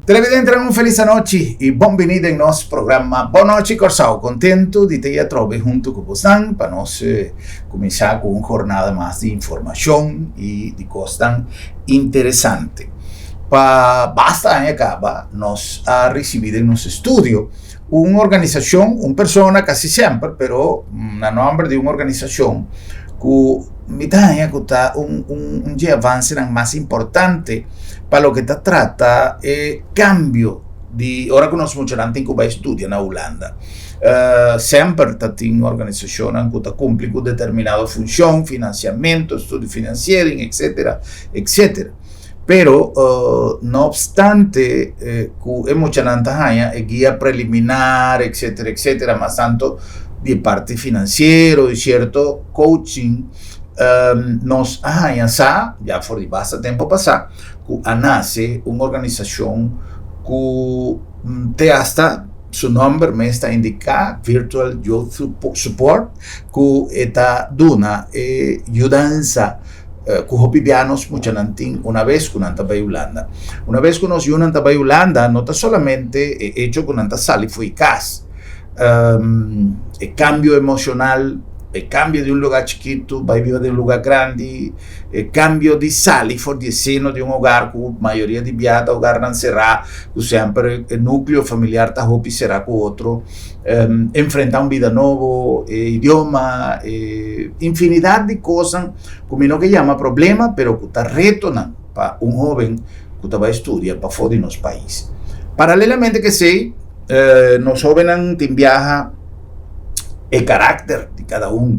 Televidentenan, un felis anochi i bon bini den nos programa Bon Nochi Kòrsou. Kontentu di ta i atrobe huntu ku bosnan pa nos kuminsá ku un jornada mas di informashon i di kosnan interesante. Pa basta aña kaba nos a risibí den nos estudio un organisashon, un persona kasi semper, pero na nòmber di un organisashon ku mi ta haña ku ta un un dje avansenan mas importante pa loke ta trata e kambio di ora ku nos muchanan tin ku bai studia na Hulanda. Semper ta tin organisashonnan ku ta kumpli ku determinado funshon, finansiamentu, studiefinanciering, etsetera, etsetera. Pero no opstante ku e muchanan ta haña e guia preliminar, etsetera, etsetera, mas tanto di e parti finansiero i sierto coaching, nos a haña sa, ya for di basta tempu pasá, ku a nase un organisashon ku te asta su nòmber mes ta indiká, Virtual Youth Support, ku e ta duna e yudansa ku hopi bia nos muchanan tin una bes ku nan ta bai Hulanda. Una bes ku nos yunan ta bai Hulanda no ta solamente e echo ku nan ta sali fo'i kas, e kambio emoshonal, e kambio di un lugá chikitu bai biba den un lugá grandi, e kambio di sali for di e seno di un hogar ku mayoria di bia ta hogarnan será, ku semper e nukleo familiar ta hopi será ku otro, enfrentá un bida nobo, e idioma, e infinidat di kosnan ku mi no ke yama problema pero ku ta retonan pa un hoben ku ta bai studia pafó di nos pais. Paralelamente ku esei, Nos hóbennan tin biaha e karakter di kada un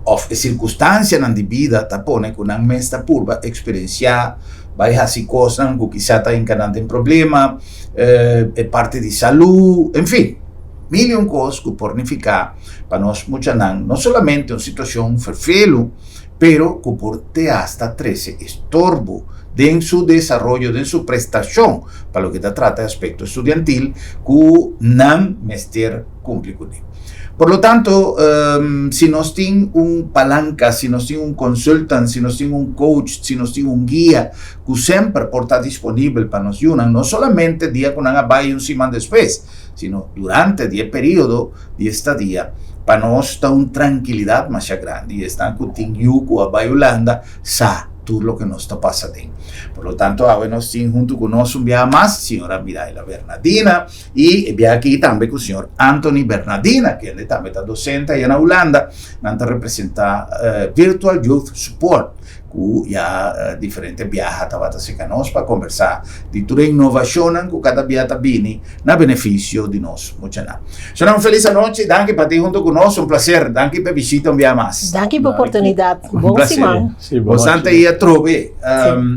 òf e sirkunstansianan di bida ta pone ku nan mes ta purba eksperensiá, bai hasi kosnan ku kisá ta hinka nan den problema, e parti di salú, en fin, mil i un kos ku por nifiká pa nos muchanan no solamente un situashon ferfelu, pero ku por te asta trese estorbo den su desaroyo, den su prestashon pa loke ta trata e aspekto estudiantil ku nan mester kumpli kuné. Por lo tanto, si nos tin un palanka, si nos tin un consultant, si nos tin un coach, si nos tin un guia ku semper por ta disponibel pa nos yunan, no solamente dia ku nan a bai un siman despues, sino durante di e periodo di estadia, pa nos ta un trankilidat masha grandi. Esnan ku tin yu ku a bai Hulanda sa tur loke nos ta pasa den. Por lo tanto, awe nos tin huntu ku nos un biaha mas señora Miraila Bernadina i e biaha aki tambe ku señor Anthony Bernadina, kende tambe ta dosente aya na Hulanda. Nan ta representa Virtual Youth Support. Ku ya diferente biaha tabata serka nos pa kombersá di tur e inovashonnan ku kada bia ta bini na benefisio di nos muchanan. Shona un felis anochi, danki pa tin huntu ku nos, un plaser, danki pa e bishita un bia mas. Danki pa oportunidat, bon siman. Bosan ta ei atrobe,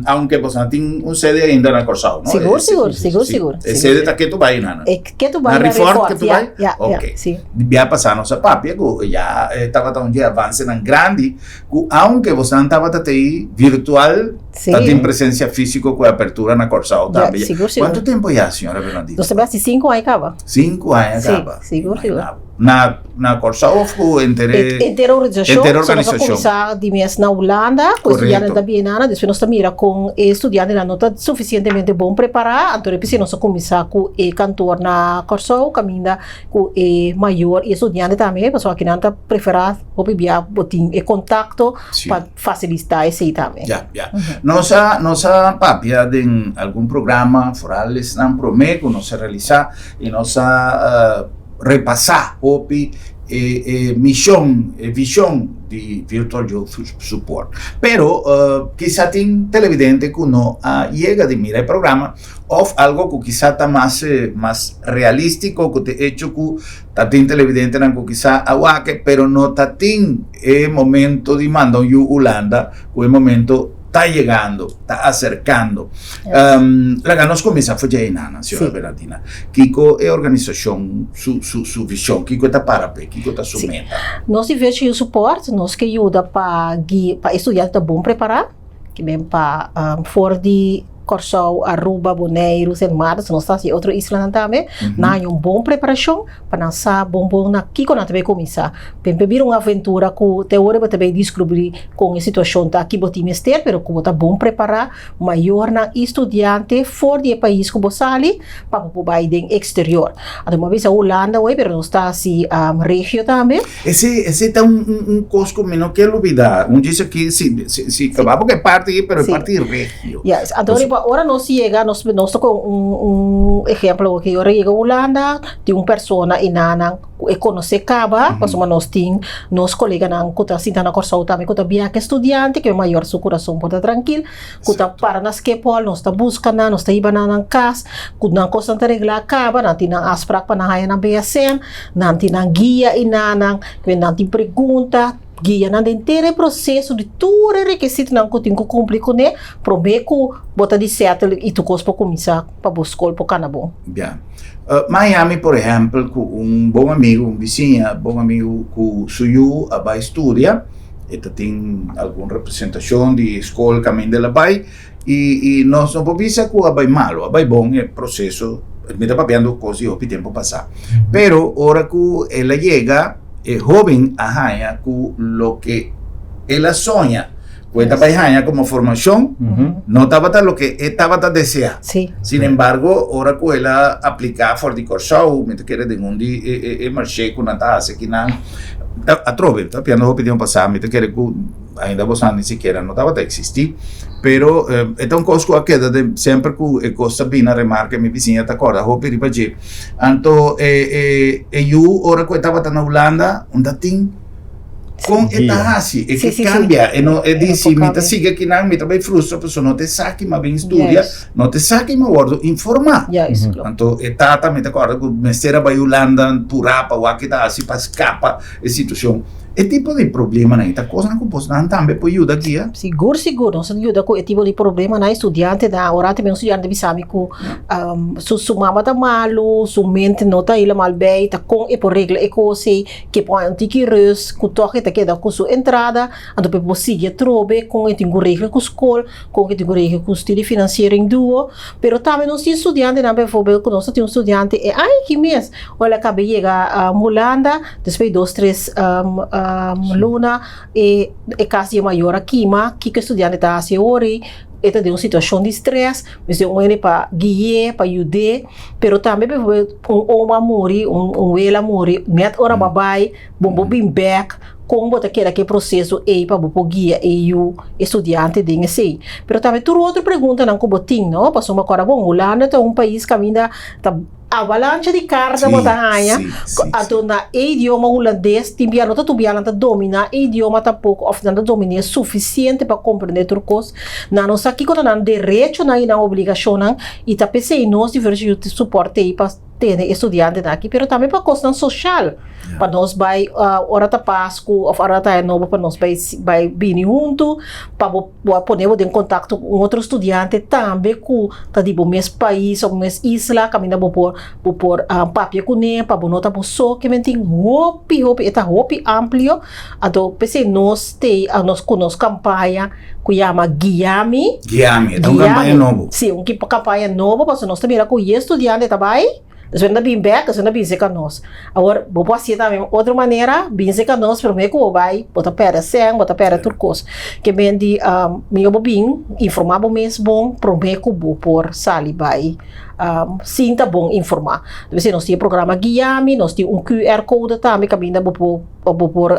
aunke bosan tin un sede ainda na Kòrsou, no? Sigur, sigur, sigur, sigur. E sede ta ketu bai na? Ketu bai na Riffort, ketu bai? Ya, ya, si. Bia pasá nos a papia ku ya tabata un dje avansenan grandi. Ku aunke bosan tabata tei virtual, ta tin presensia físiko ku e apertura na Kòrsou tambe. Ya, sigur, sigur. Kuantu tempu ya, señora Bernardina? Nos ta bai hasi sinku aña kaba. Sinku aña kaba. Si, sigur, sigur. Na, na Kòrsou òf ku henter e. Henter organisashon. Henter organisashon. Nos a kuminsá di mes na Hulanda, ku estudiantenan ta bini nan, despues nos ta mira kon e estudiantenan no ta sufisientemente bon prepará, anto despues nos a kuminsá ku e kantor na Kòrsou kaminda ku e mayor i e studiante tambe, pasobra akinan ta preferá hopi bia bo tin e kontakto pa fasilitá esei tambe. Ya, ya. Nos a, nos a papia den algun programa, foral esnan promé ku nos a realisá i nos a repasá hopi e e mishon, e vishon di Virtual Youth Support. Pero kisa tin televidente ku no a yega di mira e programa Of algo ku kisá ta mas mas realístiko ku ta e echo ku ta tin televidentenan ku kisá a wak pero no ta tin e momento di manda un yu Hulanda ku e momento ta yegando, ta aserkando. Laga nos kuminsá for dje einan, señora Bernardina. Kiko e organisashon su su su vishon? Kiko e ta para p'e? Kiko ta su meta? Nos di Virtual Youth Support nos ke yuda pa guia pa e studiante ta bon prepará, ke men pa for di. Kòrsou, Aruba, Boneiru, Sint Maarten, so nos ta hasi otro islanan tambe, nan haña un bon preparashon pa nan sa bon bon na kiko nan ta bay kuminsá. P'e bira un aventura ku te ora bo ta bay diskubrí kon e situashon ta, ki bo tin mester, pero ku bo ta bon prepará, mayornan i studiante for di e pais ku bo sali pa bo por bai den eksterior. Anto bo a bisa Hulanda hoy, pero nos ta hasi regio tambe. Esei esei ta un un un kos ku mi no ke lubidá. Un djis aki si si si kaba bo ku e parti ei, pero e parti regio. Yes, anto riba ora nos yega nos nos ta kon un un ehempel awor ki ora yega Hulanda tin un persona i nan ku e konosé kaba pasobra nos tin nos koleganan ku ta sinta na Kòrsou tambe ku ta biaha ku e studiante ku e mayor su kurason por ta trankil ku ta para na Schiphol nos ta buska nan nos ta hiba nan nan kas ku nan kosnan ta reglá kaba nan tin nan afsprak pa nan haña nan BSN nan tin nan guia i nan nan tin pregunta guia nan den henter e proseso di tur e rekisitonan ku tin ku kumpli kuné promé ku bo ta di sètel i tur kos por kuminsá pa bo skol por kana bon. Ya. Miami por ehèmpel ku un bon amigu, un bisiña bon amigu ku su yu a bai studia, e ta tin algun representashon di skol kaminda el a bai i i nos no por bisa ku a bai malu, a bai bon e proseso, mi ta papiando kos di hopi tempu pasá. Pero ora ku el a yega e hóben a haña ku loke el a soña ku e ta bai haña komo formashon no tabata loke e tabata deseá. Sin embargo, ora ku el a apliká for di Kòrsou, mi ta kere den un di e marshe ku nan ta hasi akinan, atrobe, mi ta papiando hopi tempu pasá, mi ta kere ku ainda boso ni sikiera no tabata eksistí, pero e ta un kos ku a keda den semper ku e kos ta bini na remarke mi bisiña ta kòrda hopi riba dje. Anto e yu ora ku e tabata na Hulanda, unda tin Kon e ta hasi? E ke kambia. E no e di si mi ta sigui akinan mi ta bai frustra pasobra no ta esaki mi a bin studia, no ta esaki mi a wòrdu informá. Anto e tata mi ta kòrda ku mester a bai Hulanda purá pa wak ke ta hasi pa skapa e situashon. E tipo di problemanan ei ta kosnan ku bosnan tambe por yuda guia? Sigur sigur nos ta yuda ku e tipo di problemanan. E studiantenan ora antes mi un studiante bisa mi ku su mama ta malu, su mente no ta helemaal bij, ta kon e por regla e kos ei. Ke por haña un tiki rus ku tòg e ta keda ku su entrada, anto pa e por sigui atrobe kon e tin ku regla ku skol, kon e tin ku regla ku studiefinanciering duo. Pero tambe nos tin studiantenan bijvoorbeeld ku nos ta tin un studiante e aña aki mes ora el a kaba yega Hulanda despues di dos tres luna e e kas di e mayor a kima, kiko e studiante ta hasi awor ei? E ta den un situashon di strès, mester un hende pa gui'é, pa yud'é, pero tambe bijvoorbeeld un oma a muri, un un wela a muri, nèt ora bo a bai, bo bo bin bèk, kon bo ta keda ku e proseso ei pa bo por guia e yu, e studiante den esei. Pero tambe tur otro preguntanan ku bo tin, no, pasobra bo kòrda bon, Hulanda ta un pais kaminda ta Avalancha di karta bo ta haña, anto na e idioma hulandes tin bia no ta tur bia nan ta dominá e idioma tampoko òf nan ta domin'é sufisiente pa komprendé tur kos. Nan no sa kiko ta nan derechonan i nan obligashonnan i ta p'esei nos di Virgin Youth Support t'ei pa tene e studiantenan aki, pero tambe pa kosnan soshal, pa nos bai ora ta Pasku òf ora ta Aña Nobo pa nos bai bai bini huntu pa bo Bo a pone bo den kontakto ku un otro studiante tambe ku ta di bo mes pais òf bo mes isla kaminda bo por bo por papia kuné pa bo no ta bo so. Ke men tin hopi hopi e ta hopi amplio anto p'esei nos tei nos ku nos kampaña ku yama Guiami. Guiami, e ta un kampaña nobo. Si, un kampaña nobo pasobra nos ta mira ku e studiante ta bai. Despues nan ta bin bek, despues nan ta bin serka nos. Awor, bo por hasié tambe otro manera, bin serka nos promé ku bo bai, bo ta pèrdè sèn, bo ta pèrdè tur kos. Ke men di, mihó bo bin, informá bo mes bon promé ku bo por sali bai sin ta bon informá. Debe nos tin e programa Guiami, nos tin un QR code tambe kaminda bo por bo por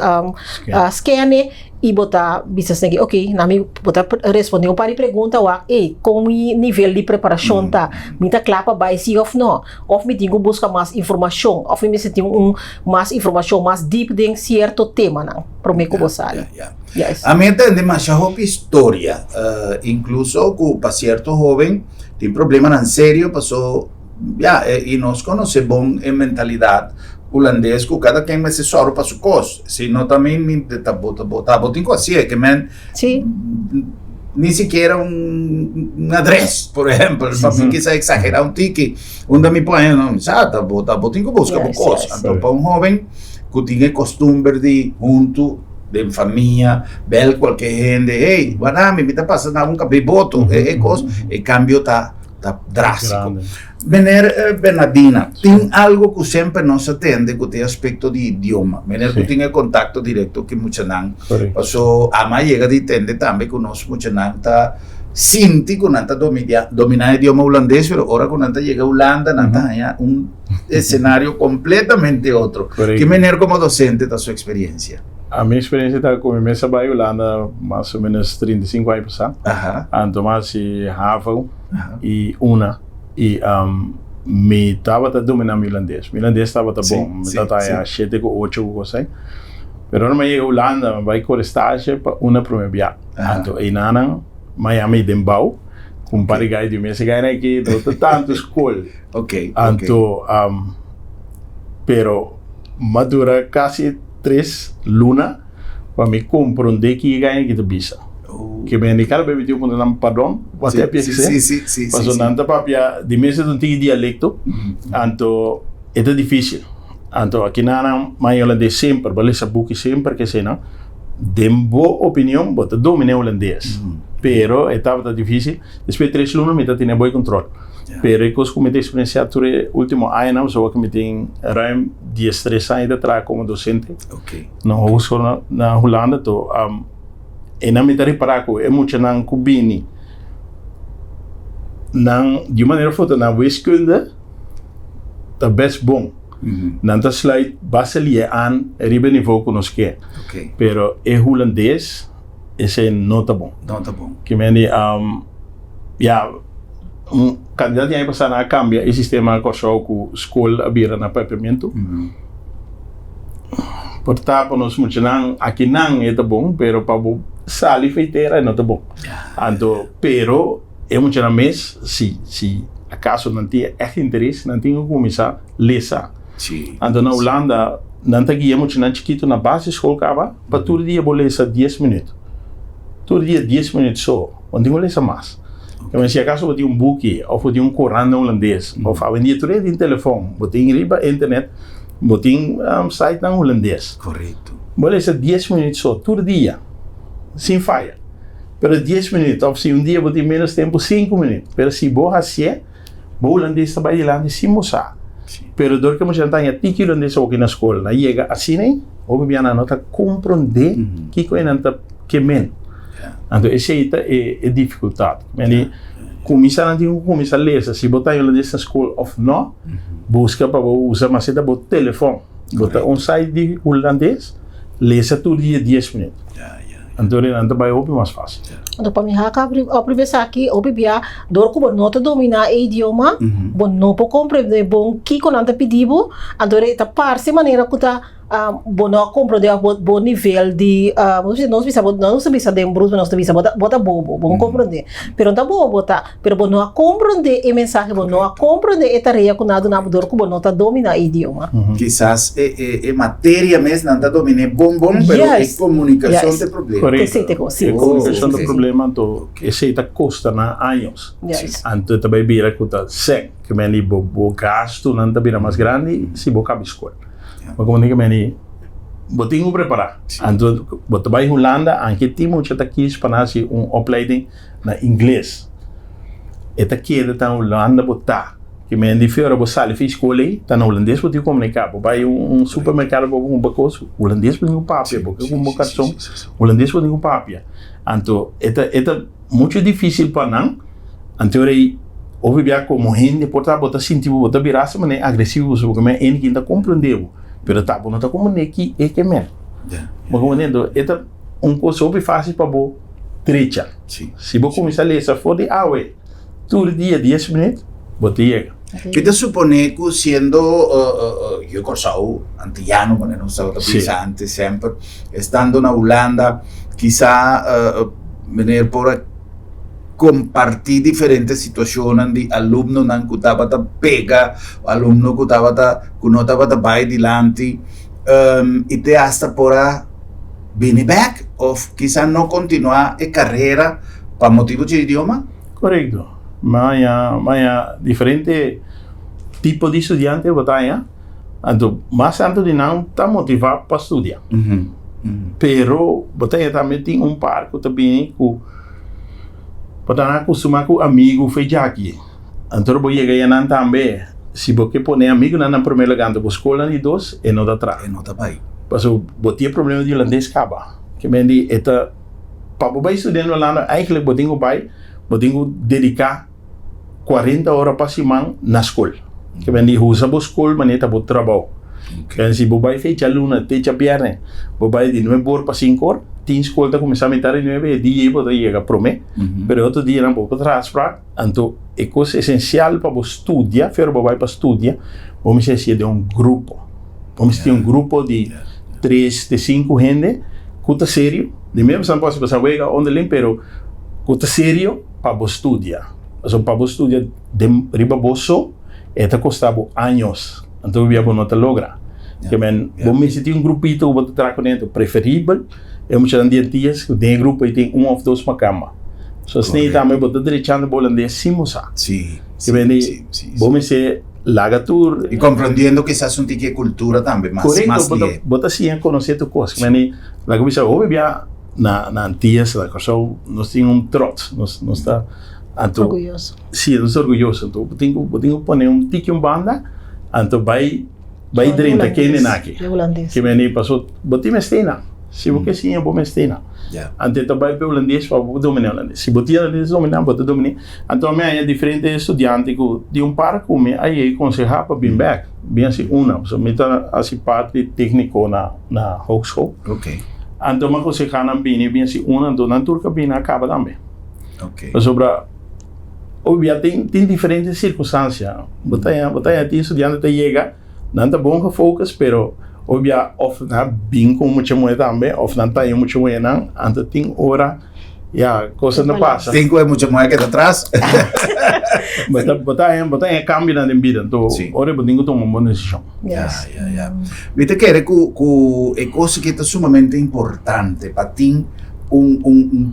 skène i bo ta bisa esaki, ok, na mi bo ta respondé un par di pregunta wak, ey, kon mi nivel di preparashon ta? Mi ta kla pa bai si òf no? Òf mi tin ku buska mas informashon? Òf mi mester tin un mas informashon mas dip den sierto temanan promé ku bo sali? Yes. A mi a tende masha hopi historia, inkluso ku pa sierto hoben tin problemanan serio paso ya, i nos konosé bon e mentalidat hulandes ku kada ken mester sòru pa su kos. Si no ta mi, mi ta bo ta bo ta bo tin ku hasié ke men ni sikiera un adres, por ehèmpel, pa mi kisa eksagerá un tiki, unda mi pone no mi sa ta bo ta bo tin ku buska bo kos. Anto pa un hóben ku tin e kostumber di huntu. Den famia, bel kualke hende, hey, wak mi, mi ta pasa na un kabei boto, e kos, e kambio ta ta drástiko. Meneer Bernardina, tin algo ku semper nos a tende ku ta e aspekto di idioma. Meneer ku tin e kontakto direkto ku e muchanan. Paso ama a yega di tende tambe ku nos muchanan ta sinti ku nan ta dominá e idioma hulandes, pero ora ku nan ta yega Hulanda nan ta haña un esenario kompletamente otro. Ki meneer komo dosente ta su eksperiensia? A mi eksperensia ta ku mi mes a bai Hulanda mas o menos 35 aña pasá. Anto mi a hasi havo i una i mi tabata dominá mi hulandes. Mi hulandes tabata bon. Mi tabata haña shete ku ocho ku kos ei. Pero ora mi a yega Hulanda mi bai kore stasje pa una promé bia. Anto einanan mi a yama mi den bou ku un par di gai di mi. Ese gainan aki no ta tantu skol. Anto pero mi a dura kasi tres luna pa mi komprondé ki e gainan aki ta bisa. Ke mi a kada bes mi tin ku puntra nan pardon, wat heb je gezegd? Pasobra nan ta papia di mes e ta un tiki dialekto, anto e ta difisil. Anto akinan nan maya hulandes semper, bo a lesa buki semper keseinan, den bo opinion bo ta dominá hulandes, pero e tabata difisil. Despues di tres luna mi ta tene bo e kontrol. Pero e kos ku mi ta eksperensiá tur e último añanan, pasobra ku mi tin ruim diestres aña ta traha komo dosente na hogeschool na Hulanda, to einan mi ta ripará ku e muchanan ku bini nan di un manera òf otro nan wiskunde ta bes bon. Nan ta sluit basta lié aan riba e nivou ku nos ke. Pero e hulandes esei no ta bon. Ke mende ya un kantidat di aña pasá nan a kambia e sistema na Kòrsou ku skol a bira na Papiamentu. Por ta pa nos muchanan akinan e ta bon pero pa bo sali for e tera e no ta bon. Anto pero e muchanan mes si si akaso nan tin ègt interes nan tin ku kuminsá lesa. Anto na Hulanda nan ta guia muchanan chikitu na basisschool kaba pa tur dia bo lesa dies minüt. Tur dia dies minüt so. Bo no tin ku lesa mas. Kende si akaso bo tin un buki òf bo tin un korant na hulandes òf awendia tur e tin telefòn, bo tin riba internet, bo tin sitenan hulandes. Bo lesa dies minüt so tur dia sin faya. Pero dies minüt òf si un dia bo tin ménos tempu sinku minüt. Pero si bo hasié, bo hulandes ta bai dilanti sin bo sa. Pero dor ke muchanan ta haña tiki hulandes awoki na skol, nan yega asina ei, hopi bia nan no ta komprondé kiko e nan ta ke men. Anto esei ta e difikultat. Meni kuminsá nan tin ku kuminsá lesa si bo ta haña hulandes na skol òf no, buska pa bo usa mas ta bo telefòn. Bo ta un site di hulandes, lesa tur dia dies minüt. Anto nan ta bai hopi mas fásil. Anto pa mi haka apriba esaki, hopi bia dor ku bo no ta dominá e idioma, bo no por komprendé bon kiko nan ta pidi bo, anto e ta parse manera ku ta bo no a komprendé òf bo bo nivel di nos bisa bo nos ta bisa den brus nos ta bisa bo ta bo ta bobo bo no komprendé pero no ta bobo bo ta pero bo no a komprendé e mensahe bo no a komprendé e tarea ku nan a duna bo dor ku bo no ta dominá e idioma. Kisas e e e materia mes nan ta dominé bon bon pero e komunikashon ta e problema. Korekto e komunikashon ta e problema anto esei ta kosta nan años anto ta bai bira ku ta sèn ke men di bo bo gastunan ta bira mas grandi si bo kabi skol. Ma como tin meni bo tin ku prepará. Anto bo ta bai Hulanda anke tin mucha ta kies pa nan hasi un opleiding na ingles. E ta keda ta Hulanda bo ta. Ke men di ora bo sali fi skol ei ta na hulandes bo tin ku komuniká. Bo bai un supermerkado bo kumpra kos hulandes bo tin ku papia. Bo ke kumpra un karson hulandes bo tin ku papia. Anto e ta e ta muchu difisil pa nan. Anto ora ei hopi bia komo hende por ta bo ta sinti bo bo ta bira asina manera agresivo pasobra bo ke men hende kin ta komprende bo pero ta bo no ta komprende ki e ke men bo komprende enton e ta un kos hopi fasil pa bo drecha si bo kuminsa lesa for di awe tur dia dies minüt bo ta yega. Mi ta supone ku siendo yu Kòrsou antiyano manera nos tabata bisa antes semper estando na Hulanda kisa meneer por a kompartí diferente situashonnan di alumnonan ku tabata pega, alumno ku tabata ku no tabata bai dilanti i te asta por a bini bèk òf kisa no kontinuá e karera pa motibu dje idioma? Korekto. Mi a haña mi a haña diferente tipo di studiante bo ta haña, anto mas tantu di nan ta motivá pa studia. Pero bo ta haña tambe tin un par ku ta bini ku bo ta akustumá ku amigu fe djaki. Anto bo yega yanan tambe si bo ke pone amigunan na promé lugá anto bo skolnan di dos e no ta traha. E no ta bai. Pasobra bo tin e problema di hulandes kaba. Ke men di e ta pa bo bai studia na Hulanda eigenlijk bo tin ku bai bo tin ku dediká 40 ora pa siman na skol. Ke men di usa bo skol manera ta bo trabou. Ke si bo bai fecha luna te djabièrnè, bo bai di nuebe or pa sinku or, tin skol ta kuminsá mitar di nuebe, e dia ei bo ta yega promé, pero e otro dianan bo por traha afsprak. Anto e kos esensial pa bo studia, fero bo bai pa studia, bo mester hasié den un grupo. Bo mester tin un grupo di tres te sinku hende ku ta serio, di mes bo por hasi wega onderling, pero ku ta serio. Pa bo studia. Pasobra pa bo studia den riba bo so e ta kosta bo años. Anto bia bo no ta logra. Ke men bo mester tin un grupito ku bo ta traha kuné. Anto preferibel e muchanan di Antillas ku den e grupo ei tin un òf dos makamba. So asina ei tambe bo ta drechando bo holandes sin bo sa. Ke men di bo mester laga tur. I komprendiendo kisas un tiki e kultura tambe mas Korekto, bo ta siña konosé tur kos. Ke men di laga bisa hopi bia. Na na Antillas, na Kòrsou, nos tin un trots, nos nos ta anto Orguyoso. Sí, nos ta orguyoso. Anto bo tin ku bo tin ku pone un tiki un banda, anto bai bai drenta kende nan aki. De hulandes. Ke meni paso bo tin mester nan. Si bo ke siña bo mester nan. Ya. Anto e ta bai pa e hulandes pa bo dominá hulandes. Si bo tin hulandes dominá, bo ta dominá. Anto mi haña diferente studiante ku di un par ku mi a yega konsehá pa bin bèk. Bin hasi una, pasobra mi ta hasi parti tékniko na. na hogeschool. Ok. Anto mi a aconseha nan bini, bini si un, anto nan tur ka bini a caba tambe. Ok. Pasobra hopi bia tin tin diferente circunstancia. Bo ta haña bo ta haña tin studiante ta yega, nan ta bon gefocus, pero hopi bia of nan a bin cu un mucha muhe tambe, of nan ta haña un mucha muhenan, anto tin ora ya cosnan ta pasa. Tin cu e mucha muhe keda atras. Bo ta bo ta haña bo ta haña cambionan den bida, anto ora bo tin cu tuma un bon decision. Ya, ya, ya. Mi ta kere ku ku e kos aki ta sumamente importante pa tin un un un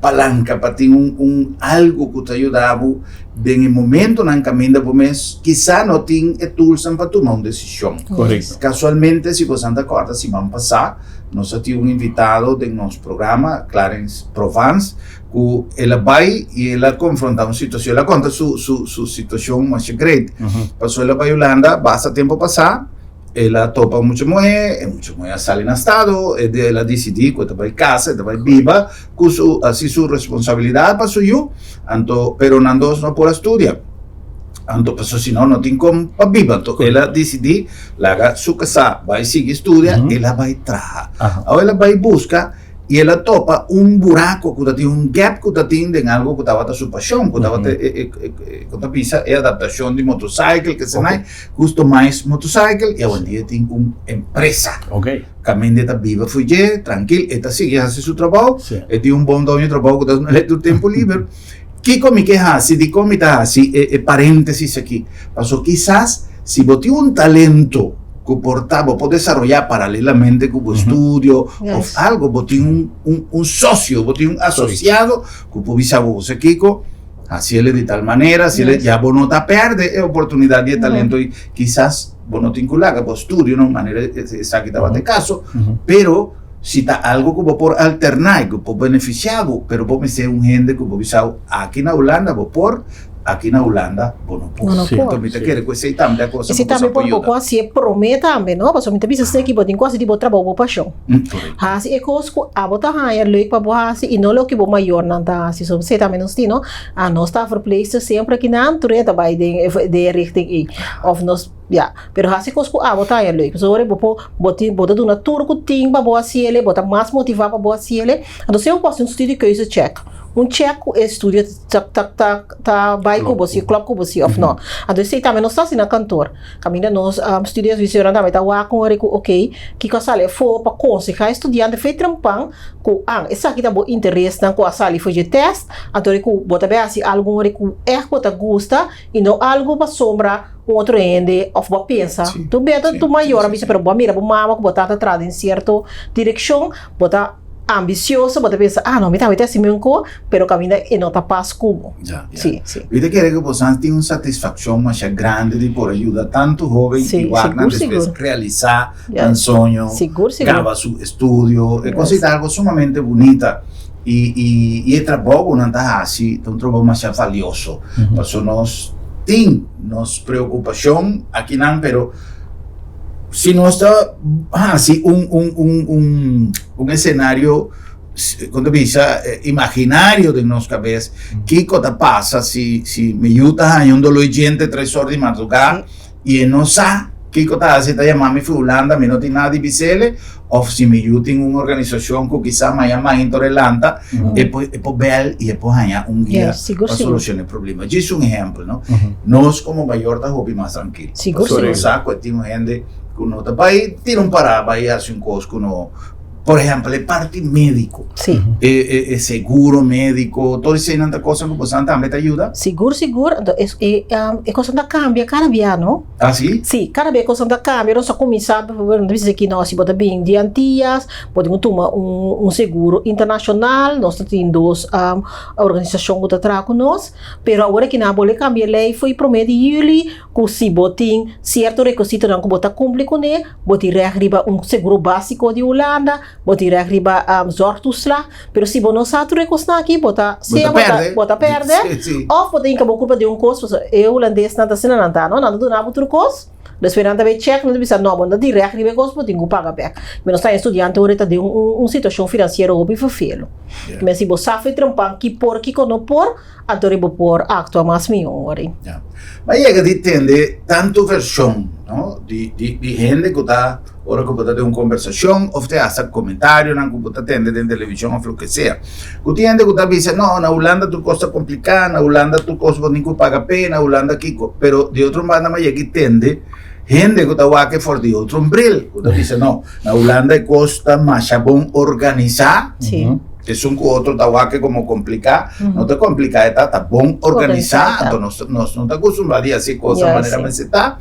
palanka, pa tin un un algu ku ta yuda bo den e momentonan kaminda bo mes kisa no tin e toolsnan pa tuma un desishon. Korekto. Kasualmente, si bosan ta kòrda siman pasá nos a tin un invitado den nos programa, Clarence Provence, ku el a bai i el a konfrontá un situashon, el a konta su su su situashon masha great. Pasobra el a bai Hulanda basta tempu pasá, el a topa un mucha muhé, e mucha muhé a sali na estado, e el a disidí ku e ta bai kasa, e ta bai biba ku su hasi su responsabilidat pa su yu, anto pero nan dos no por a studia, anto pasobra si no no tin kon pa biba, anto el a disidí laga su kasá bai sigui studia, el a bai traha. Awe el a bai buska. I el a topa un buraco cu ta tin, un gap cu ta tin den algo cu tabata su pasion, cu tabata e, e, e, cu ta bisa e adaptacion di motorcycle, que se nai, customize motorcycle, y awendia tin un empresa. Caminda e ta biba fu dje, trankil, e ta sigui haci su trabou, e tin un bon doño di trabou cu ta dun'e tur tempo liber. Kico mi ke haci, dicon mi ta haci e, e parentesis aki? Pasobra kisas si bo tin un talento, ku por ta bo por desaroyá paralelamente ku bo estudio òf algo, bo tin un un un sosio, bo tin un asosiado ku por bisa bo, bo sa kiko, hasiel di tal manera, hasiel ya bo no ta pèrdè e oportunidat di e talento i kisas bo no tin ku laga bo estudio na un manera esaki tabata e kaso, pero si ta algo ku bo por alterná i ku por benefisiá bo, pero bo mester un hende ku por bisa bo aki na Hulanda bo por. Aki na Hulanda bo no por. Bo no por. Enton mi ta kere ku esei tambe a cosa Esei ku boso tambe a por por bo yuda. por hasi e promé tambe, no? Pasobra mi ta bisa esei ki bo tin ku hasi di bo trabou bo pashon. Korekto. Hasi e kos ku abo ta haña leuk pa bo hasi i no loke bo mayornan ta hasi. So esei tambe nos tin, no? A nos ta verpleegster semper akinan, tur hende ta bai den e den e richting ei. Òf nos, ya. Pero hasi kos ku abo ta haña leuk. Pasobra ora bo por, bo tin, bo ta duna tur ku tin pa bo hasi el'e, bo ta mas motivá pa bo hasi el'e. Anto semper bo hasi un studiekeuzecheck. Un check ku e studio ta ta ta ta bai ku bo si, klòp ku bo si òf nò. Anto esei tambe nos ta hasi na kantor. Kaminda nos studieadviseuran tambe ta wak un ora ku okey, kiko a sali afó pa konsehá e studiante fe trempan ku an esaki ta bo interesnan ku a sali for dje tèst, anto ora ku bo ta bai hasi algu un ora ku ègt bo ta gusta i no algu pasobra un otro hende òf bo a pensa. Tur bia ta tur mayor a bisa pero bo a mira bo mama ku bo tata traha den sierto direkshon, bo ta. Ambisioso, bo ta pensa, ah no, mi tambe ta hasi mi un ko, pero kaminda e no ta pas ku bo. Ya, ya. Sí, sí. Mi ta kere ku bosan tin un satisfakshon masha grandi di por a yuda tantu hoben Sí, i wak nan sigur, despues sigur. realisá Ya. nan soño, Sigur, sigur. kaba su estudio. E kos Yes. ei ta algo sumamente bunita i i i e trabou ku nan ta hasi ta un trabou masha valioso. Pasobra nos tin nos preokupashon akinan pero Si nos ta hasi un un un un un escenario kon ta bisa imaginario den nos kabes kiko ta pasa si si mi yu ta haña un dolor djente tres or di madrugá i e no sa kiko ta hasi e ta yama mi fi Hulanda mi no tin nada di bis'ele òf si mi yu tin un organisashon ku kisa maña mainta ora e lanta e por e por bèl i e por haña un guia pa solushoná e problema. Djis un ehèmpel no. Nos komo mayor ta hopi mas trankil. Sigur, Pasobra sigur. nos sa ku e tin un hende ku no ta bai tira un pará bai hasi un kos ku no, por ehèmpel e parti médiko, Sí. e e e seguro médiko, tur eseinan ta kosnan ku bosan tambe ta yuda? Sigur, sigur. Anto es e e kosnan ta kambia kada bia, no? Ah, si? Sí, kada bia e kosnan ta kambia. Nos a kuminsá, nos ta bisa aki, no, si bo ta bin di Antias, bo tin ku tuma un un seguro internashonal. Nos ta tin dos organisashon ku ta traha ku nos. Pero awor aki nan a bolbe kambia e lei fo'i promé di yüli ku si bo tin sierto rekositonan ku bo ta kumpli kuné, bo tin règt riba un seguro básiko di Hulanda, bo tin règt riba zorgtoeslag, pero si bo no sa tur e kosnan aki bo ta sea bo ta bo ta pèrdè òf bo ta hinka bo kulpa den un kos pasobra e hulandesnan ta asina nan ta no, nan ta duna bo tur kos, despues nan ta bay chèk nan ta bisa no bo no ta tin règt riba e kos bo tin ku paga bèk. Mi nos ta e studiante ora e ta den un situashon finansiero hopi ferfelu. Men si bo sa fe trempan ki por kiko no por, Anto riba por actua mas mihó ori. Ya. Ma yega di tende tantu vershon, no, di di di hende ku ta ora ku bo ta den un kombersashon òf te hasta komentarionan ku bo ta tende den televishon òf loke sea. Ku tin hende ku ta bisa, no, na Hulanda tur kos ta kompliká, na Hulanda tur kos bo tin ku paga p'e, na Hulanda kiko. Pero di otro banda mi a yega di tende hende ku ta wak e for di otro bril, ku ta bisa, no, na Hulanda e kos ta masha bon organisá. Sí. Esun ku otro ta wak e komo kompliká, no ta kompliká e ta, ta bon organisá, anto nos nos no ta kustumbrá di hasi kos na manera mester ta.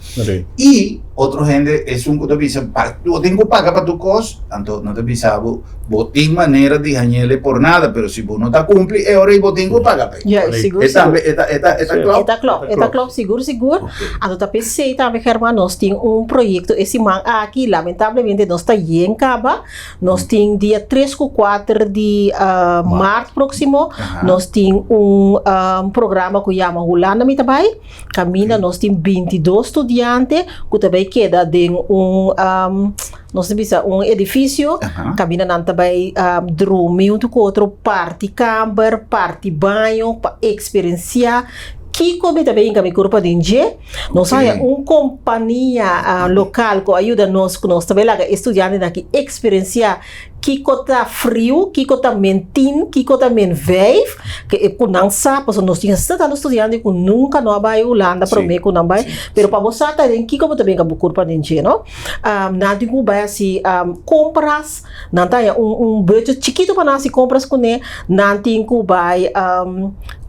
I otro hende esun ku ta bisa pa bo tin ku paga pa tur kos, anto no ta bisa bo, bo tin manera di hañ'el por nada, pero si bo no ta kumpli e ora ei bo tin ku paga p'e. E tambe e ta e ta e ta klòp? E ta klòp, e ta klòp sigur sigur. Anto ta p'esei tambe German nos tin un proyekto e siman aki, lamentablemente nos ta yen kaba. Nos tin dia tres ku kuater di maart próksimo, nos tin un programa ku yama Hulanda Mi Ta Bai, kaminda nos tin bintidos studiante ku ta bai keda den un, nos ta bisa un edifisio, kaminda nan ta bai drumi huntu ku otro, parti kamber, parti baño, pa eksperensiá kiko mi ta bai hinka mi kurpa den dje. Nos a haña un kompania lokal ku a yuda nos ku nos ta bai laga e studiantenan aki eksperensiá kiko ta friu, kiko ta men tin, kiko ta men vijf, ke e ku nan sa, pasobra nos tin asina tantu studiante ku nunka no a bai Hulanda promé ku nan bai, pero pa bo sa ta den kiko bo ta brinka bo kurpa den dje, no. Nan tin ku bai hasi kompras, nan ta haña un un budget chikitu pa nan hasi kompras kuné, nan tin ku bai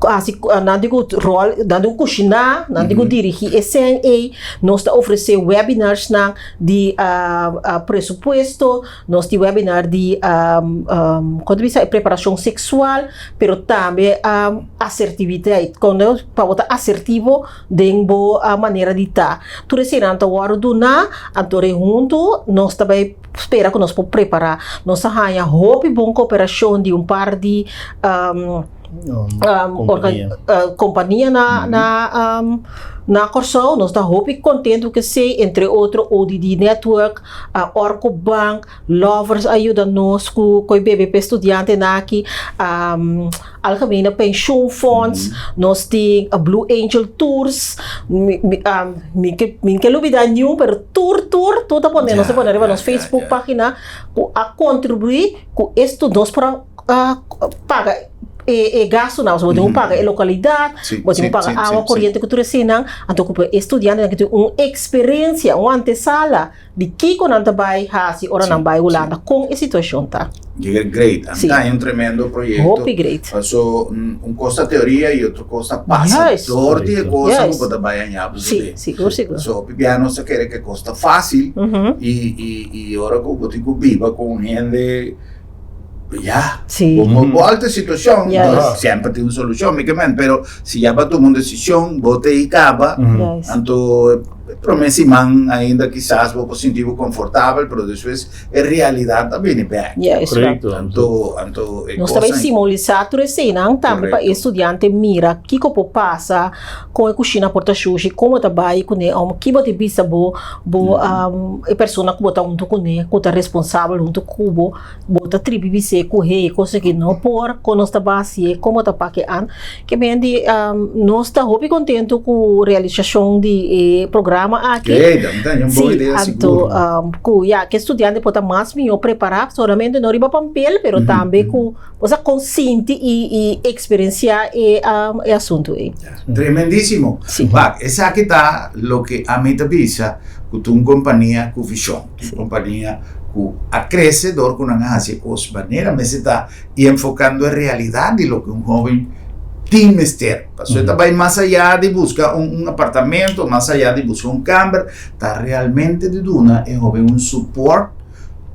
hasi nan tin ku ròl, nan tin ku kushiná, nan tin ku dirigí e sèn ei, nos ta ofresé webinarsnan di presupuesto, nos tin webinar di kon ta bisa e preparashon seksual, pero tambe asertividat, kon pa bo ta asertivo den bo manera di ta. Tur eseinan ta wòrdu duná, anto rehuntu nos ta bai spera ku nos por prepará. Nos a haña hopi bon koperashon di un par di kompania na Kòrsou. Nos ta hopi kontentu ku esei, entre otro ODD Network, Orco Bank, Lovers a yuda nos ku koe bebe pa e studiantenan aki, Algemene Pensioenfonds, nos tin Blue Angel Tours, mi mi ke lubida niun pero tur tur tur ta pone nos ta pone riba nos Facebook pagina ku a kontribuí ku esto nos por a paga e gastunan, bo tin ku paga e lokalidat, bo tin ku paga awa, koriente ku tur eseinan, anto ku e studiantenan ke tin un eksperensia, un antesala. Di kiko nan ta bai hasi ora nan bai Hulanda? Kon e situashon ta? Great. Sí. Ta un tremendo proyecto. Hopi great. Paso un kos ta teoria y otro kos ta pasa door di e kos ku bo ta bai aña bo Sí, sigur, sigur. So hopi bia nos ta kere ku e kos ta fácil y y ora ku bo tin ku biba ku un hende. Ya, Sí. bo bo bolta e situacion, Juist. semper tin un solucion, mi ke men, pero si ya bo a tuma un decision, bo te i caba, Juist. anto e prome siman ainda kisas bo por sinti bo confortabel, pero despues e realidad ta bini bek. Juist, wa. Correcto. Anto, anto e Nos ta bai cosnan. simbolisá tur eseinan tambe pa e Correcto. studiante mira kiko por pasa kon e kushina por ta shushi, kon bo ta bai kuné, òf ki bo ta bisa bo bo e persona ku bo ta huntu kuné, ku ta responsabel huntu ku bo, bo ta tribi bis'é ku hey e kos aki no por, kon nos ta bai hasié, kon bo ta pake an. Ke men di nos ta hopi kontentu ku realisashon di e programa aki. Hey, dan ta un bon idea sigur. Anto ku ya ku e studiante por ta mas mihó prepará, solamente no riba pampel, pero tambe ku Bo sa kon sinti i i eksperensiá e e asuntu ei. Tremendísimo. Sí. Wak, esaki ta loke ami ta bisa ku ta un kompania ku vishon, un kompania ku a krese dor ku nan a hasi e kos manera mester ta i enfokando e realidat di loke un hóben tin mester. Pasobra e ta bai mas ayá di buska un un apartamento, mas ayá di buska un kamber, ta realmente di duna e hóben un support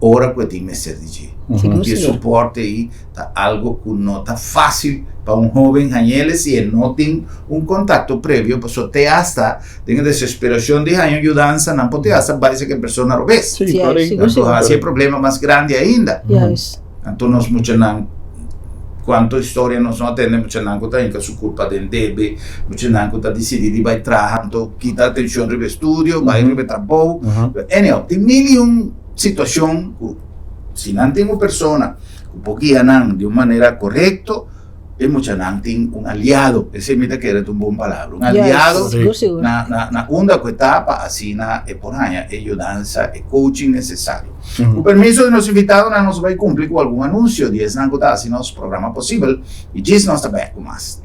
ora ku e tin mester di dje. Sigur, I e sigur. soporte ei ta algo ku no ta fásil pa un hóben hañ'el si e no tin un kontakto previo, pasobra te asta den e desesperashon di haña un yudansa nan por te asta bai seki e persona robes. Sí, Sí, korekto. sigur, Anto sigur. hasi e problema mas grandi ainda. Juist. Anto nos muchanan, kuantu historia nos no a tende, muchanan ku ta hinka su kurpa den debe, muchanan ku ta disidí di bai traha, anto kita atenshon riba e studio, bai riba e trabou. Anyhow, tin mil i un situashon ku si nan tin un persona ku por guia nan di un manera korekto, E muchanan tin un aliado, esei mi ta kere ta un bon palabra, un aliado na na na unda ku e ta pa asina e por haña e yudansa, e coaching nesesario. Ku permiso di nos invitadonan nos bai kumpli ku algun anunsio di esnan ku ta hasi nos programa posibel i djis nos ta bek ku mas.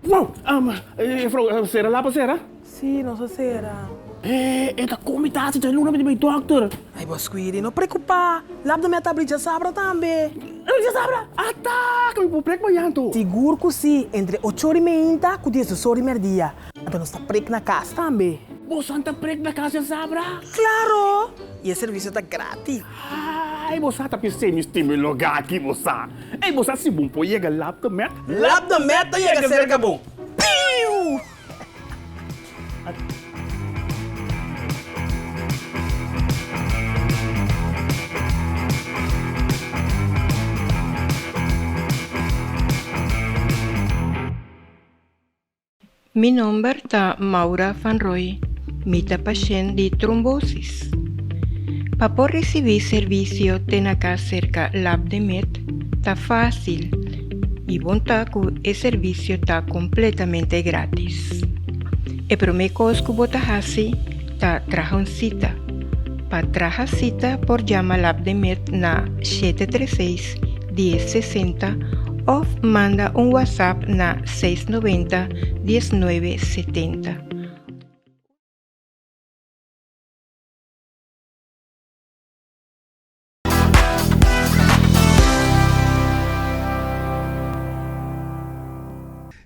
Wow! Juffrouw, sera lapa sera? Sí, nos a sera. E ta kon mi ta hasi dje luna mi ta bai dòkter. Ay, bo Squidi, no preokupá. Lap de meta abri djasabra tambe. Djasabra? Ata! Ka mi por prek mañan anto? Sigur ku sí, entre ocho ora i meinta ku diesdos ora i mèrdia. Anto nos ta prek na kas tambe. Bosan ta prek na kas djasabra? Klaro! I e servisio ta gratis. Ay, bo sa ta pis'é mi stima e lugá aki, bo sa. Ey, bo sa si bon por yega Lap de Met? Lap de Met ta yega serka bo. Piu! Mi nomber ta Maura van Rooij, mi ta pashent di trombosis. Pa por risibí servisio te na kas serka Lab de Med ta fásil i bon ta ku e servisio ta kompletamente grátis. E promé kos ku bo ta hasi ta traha un sita. Pa traha sita por yama Lab de Med na shete tres seis dies sesenta òf manda un WhatsApp na seis noventa diesnuebe setenta.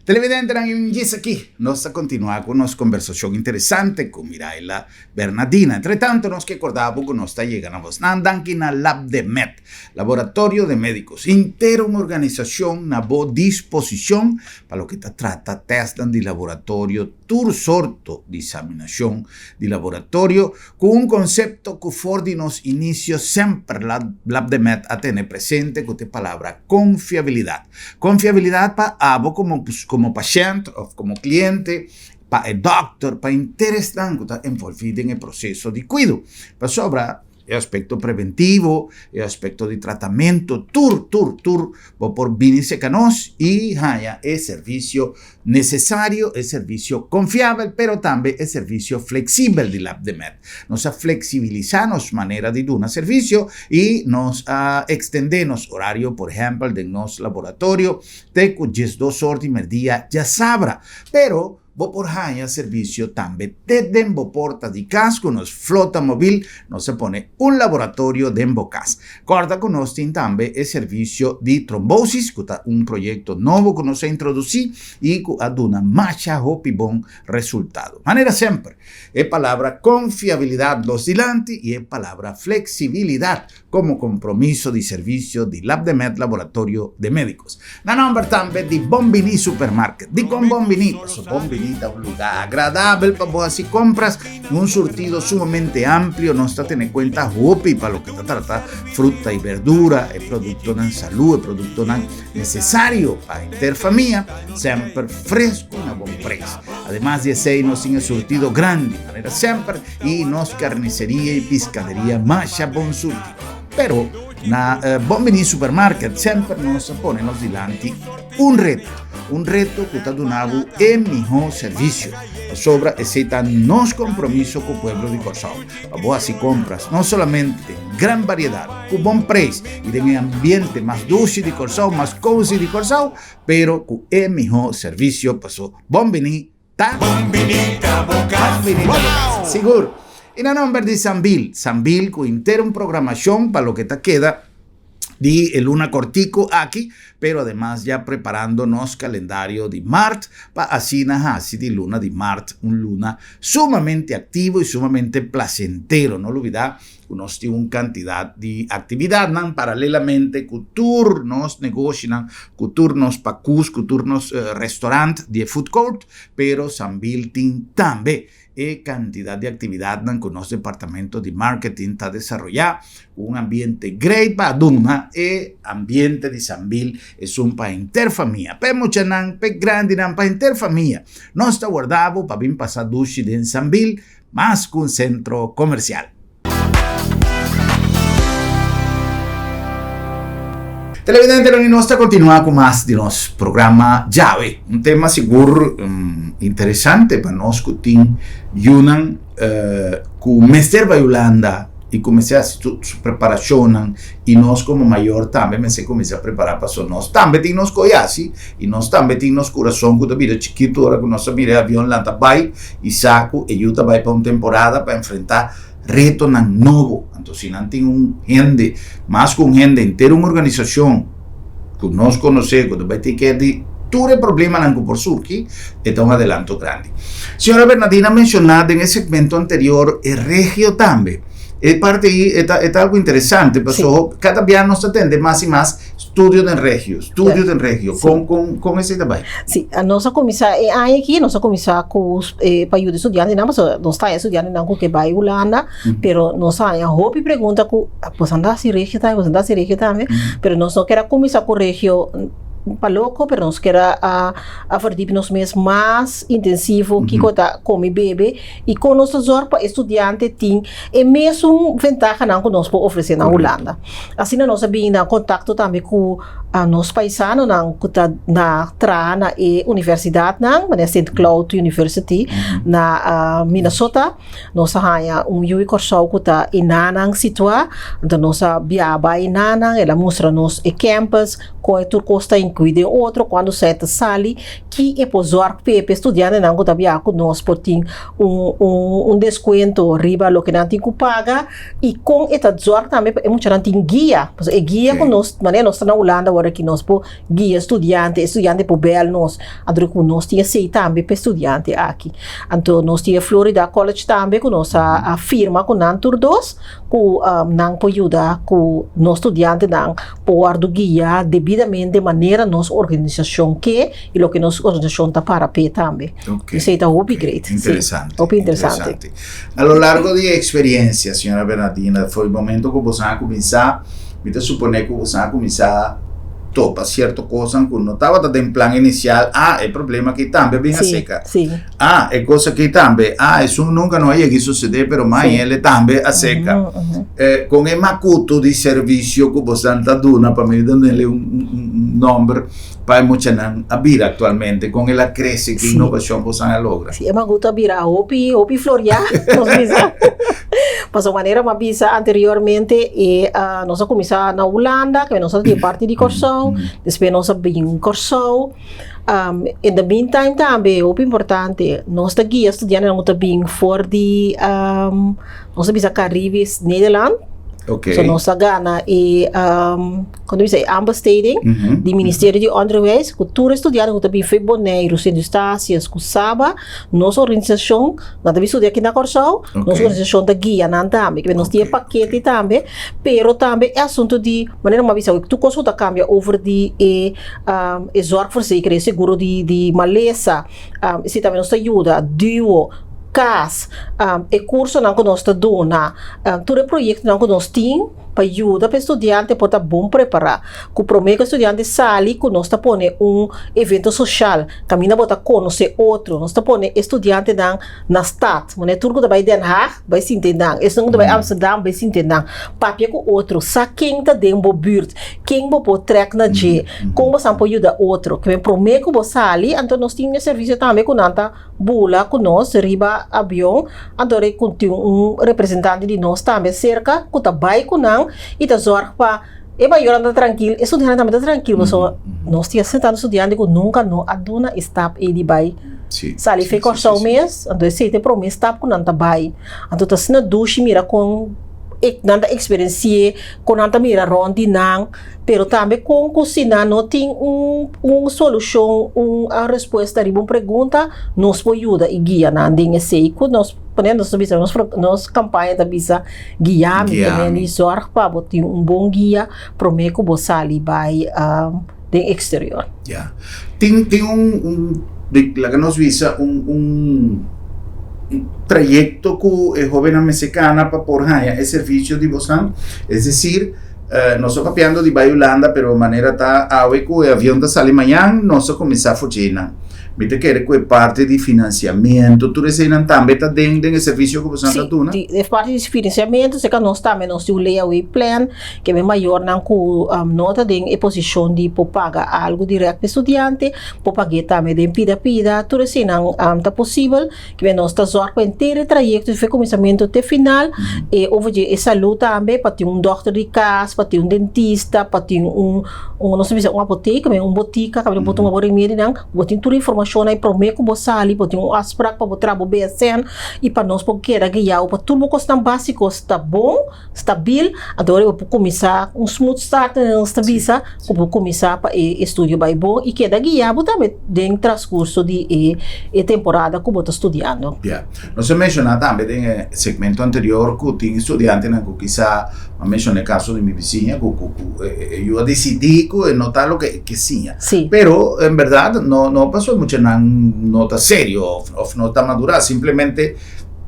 Televidentenan i un djis aki nos ta kontinuá ku nos kombersashon interesante ku Miraila Bernadina. Entre tanto nos ke korda bo ku nos ta yega na bosnan danki na Labdemed, Laboratorio de Médicos, henter un organisashon na bo disposishon pa loke ta trata tèstnan di laboratorio, tur sorto di saminashon di laboratorio, ku un konsepto ku for di nos inisio semper Labdemed a tene presente ku ta e palabra konfiabilidat. Konfiabilidat pa abo komo komo pashènt òf komo kliente. pa e dòkter, pa henter esnan ku ta envolví den e proseso di kuido. Pasobra e aspekto preventivo, e aspekto di tratamentu, tur, tur, tur bo por bini serka nos i haña e servisio nesesario, e servisio konfiabel, pero tambe e servisio fleksibel di Labdemed. Nos a fleksibilisá nos manera di duna servisio i nos a ekstendé nos orario, por ehèmpel den nos laboratorio te ku diesdos or di merdia djasabra. Pero bo por haña servisio tambe te den bo porta di kas ku nos flota mobil. Nos a pone un laboratorio den bo kas. Kòrda ku nos tin tambe e servisio di trombosis ku ta un proyekto nobo ku nos a introdusí i ku a duna masha hopi bon resultado. Manera semper, e palabra konfiabilidat los dilanti i e palabra fleksibilidat komo kompromiso di servisio di Labdemed Laboratorio de Médicos. Na nòmber tambe di Bon Biní Supermarket. Dikon Bon Biní? Pasobra Bon Biní ta un lugá agradabel pa bo hasi kompras, un surtido sumamente amplio, nos ta tene kuenta hopi pa loke ta trata fruta i berdura, e produktonan salú, e produktonan nesesario pa henter famia, semper fresku na bon preis. Ademas di esei nos tin e surtido grandi, manera semper, i nos karniseria i piskaderia masha bon surti. Pero na Bon Bini Supermarket semper nos a pone nos dilanti un reto, un reto ku ta duna bo e mihó servisio, pasobra esei ta nos kompromiso ku pueblo di Kòrsou, pa bo hasi kompras no solamente den gran variedat, ku bon preis i den e ambiente mas dushi di Kòrsou, mas kozi di Kòrsou, pero ku e mihó servisio, paso Bon Bini ta Bon Bini ta bo kas. Bon Bini ta bo kas. Sigur. I na nomber di Sambil, Sambil ku henter un programashon pa loke ta keda di e luna kortiku aki, pero ademas ya preparando nos kalendario di mart pa asina hasi di luna di mart un luna sumamente aktivo i sumamente plasentero. No lubida ku nos tin un kantidat di aktividatnan paralelamente ku tur nos negoshinan, ku tur nos pakus, ku tur nos restorant di e food court, pero Sambil tin tambe e kantidat di aktividatnan ku nos departamento di marketing ta desaroyá ku un ambiente great pa duna e ambiente di Sambil esun pa henter famia, pa e muchanan, pa e grandinan, pa henter famia. Nos ta warda bo pa bin pasa dushi den Sambil. Mas ku un sentro komersial. Televidentenan i nos ta kontinuá ku mas di nos programa djawe. Un tema sigur interesante pa nos ku tin yunan ku mester bai Hulanda i ku mester hasi su preparashonnan i nos komo mayor tambe mester kuminsá prepará pasobra nos tambe tin nos koe hasi i nos tambe tin nos kurason ku ta bira chikitu ora ku nos a mira e avion lanta bai. I sa ku e yu ta bai pa un temporada pa enfrentá retonan nobo. Anto si nan tin un hende, mas ku un hende, henter un organisashon ku nos konosé ku ta bai take care di tur e problemanan ku por surgi, e ta un adelanto grandi. Señora Bernadina a menshoná den e segmento anterior e regio tambe. E parti ei e ta e ta algu interesante pasobra kada bia nos ta tende mas i mas Studio den regio, studio den regio. Kon, kon, kon esei ta bai? Sí, nos a kuminsá e aña aki, nos a kuminsá ku pa yuda e studiantenan, pasobra nos ta haña studiantenan ku ke bai Hulanda, pero nos a haña hopi pregunta ku boso anda hasi regio tambe, boso anda hasi regio tambe, pero nos no ker a kuminsá ku regio pa loko, pero nos ker a a verdiep nos mes mas intensivo kiko ta kome bebe i kon nos ta zòrg pa e studiante tin e mesun ventahanan ku nos por ofresé na Hulanda. Asina nos a bini na kontakto tambe ku nos paisanonan ku ta na traha na e universidatnan, manera Saint Cloud University na Minnesota. Nos a haña un yu di Kòrsou ku ta enanan situá, anto nos a biaha bai enanan, el a mustra nos e campus, kon e tur kos ta inkluí den otro, kuando esei ta sali, ki e por zòrg p'e, p'e studiantenan ku ta biaha ku nos por tin un un deskuento riba loke nan tin ku paga. I kon e ta zorg tambe pa e muchanan tin guia. Pasobra e guia ku nos, manera nos ta na Hulanda awor aki, nos por guia studiante, e studiante por bel nos. Anto ku nos tin esei tambe pa e studiante aki. Anto nos tin e Florida College tambe ku nos a firma ku nan tur dos, ku nan por yuda ku nos studiantenan por wòrdu guia debidamente manera nos organisashon ke i loke nos organisashon ta para p'e tambe. Esei ta hopi great. Interesante. Hopi interesante. A lo largo di e experiencia, señora Bernardina, for e momento cu boso a cuminsa, mi ta supone cu boso a cuminsa. topa sierto kosnan ku no tabata den plan inisial, ah, e problema aki tambe a bin aserka. Ah, e kos aki tambe, ah, esun nunka no a yega i susedé, pero mai el e tambe aserka. Kon e makutu di servisio ku bosan ta duna pa mi dun'el un nòmber pa e muchanan a bira aktualmente? Kon el a krese? Ki inovashon bosan a logra? Sí, e makutu a bira hopi, hopi floriá, nos bisa. Pasobra manera mi a bisa anteriormente, e nos a kuminsá na Hulanda, kende nos a tin parti di Kòrsou, despues nos a bin Kòrsou. In the meantime tambe, hopi importante, nos ta guia studiantenan ku ta bin for di, nos ta bisa Caribisch Nederland. Okay. So nos a gana e, kon ta bisa, e aanbesteding di Ministerio di Onderwijs, ku tur e studiantenan ku ta bin for Boneiru, Sint Eustatius ku Saba, nos organisashon, nan ta bin studia aki na Kòrsou, nos organisashon ta guia nan tambe. Nos tin e pakete tambe, pero tambe e asuntu di, manera mi a bisa, tur kos ku ta kambia over di e e zorgverzekering, e seguro di di malesa, esei tambe nos ta yuda, duo, kas, e kursonan ku nos ta duna, tur e proyektonan ku nos tin pa yuda pa e studiante por ta bon prepará. Ku promé ku e studiante sali ku nos ta pone un evento soshal kaminda bo ta konosé otro, nos ta pone e studiantenan na stat, manera tur ku ta bai Den Haag bai sinti nan, esun ku ta bai Amsterdam bai sinti nan, papia ku otro, sa ken ta den bo burt, ken bo por trèk na dje, kon bo san por yuda otro. Ke men promé ku bo sali anto nos tin e servisio tambe ku nan ta bula ku nos riba avion, anto rei ku tin un representante di nos tambe serka ku ta bai ku nan i ta zòrg pa e mayornan ta trankil, e studiantenan tambe ta trankil pasobra nos tin asina tantu studiante ku nunka no a duna e stap ei di bai sali for Kòrsou mes, anto esei ta e promé stap ku nan ta bai, anto ta asina dushi mira kon nan ta eksperensi'é, kon nan ta mira rònt di nan. Pero tambe kon ku si nan no tin un un solushon, un respuesta riba un pregunta, nos por yuda i guia nan den esei ku nos pone nos ta bisa nos nos kampaña ta bisa guia mi ta mende i zòrg pa bo tin un bon guia promé ku bo sali bai den eksterior. Ya. Tin tin un un di laga nos bisa un un trayekto ku e hóbennan mester kana pa por haña e servisio di bosan? Es desir, Nos ta papiando di bai Hulanda pero manera ta awe ku e avion ta sali mañan nos ta kuminsá fuchinan. Mi ta kere ku e parti di finansiamentu tur eseinan tambe ta den den e servisio ku boso ta duna? Sí, e parti di finansiamentu seka nos tambe nos tin un layaway plan ke mi mayornan ku no ta den e posishon di por paga algu dirèkt pa e studiante por pag'é tambe den pida pida tur eseinan ta posibel. Kibe nos ta zorg pa henter e trayecto di kuminsamentu te final e over dje e salud tambe pa tin un dokter di kas, pa tin un dentista, pa tin un un nos ta bisa un apotek, un botika kaminda bo tuma bo remedinan, bo tin tur informashonnan i prome ku bo sali bo tin un afsprak pa bo traha bo BSN i pa nos por keda guia bo pa tur bo kosnan basiko sta bon. Stabil, anto ora bo por kuminsá un smooth start nos ta bisa ku bo kuminsá pa e estudio bai bon i keda guiá bo tambe den transkurso di e e temporada ku bo ta studiando. Ya. Nos a menshoná tambe den e segmento anterior ku tin estudiantenan ku kisa, a menshoná e kaso di mi bisiña ku ku ku e yu a disidí ku e no ta loke e ke siña. Sí. Pero en bèrdat no no pasobra muchanan no ta serio òf òf no ta madurá, simplemente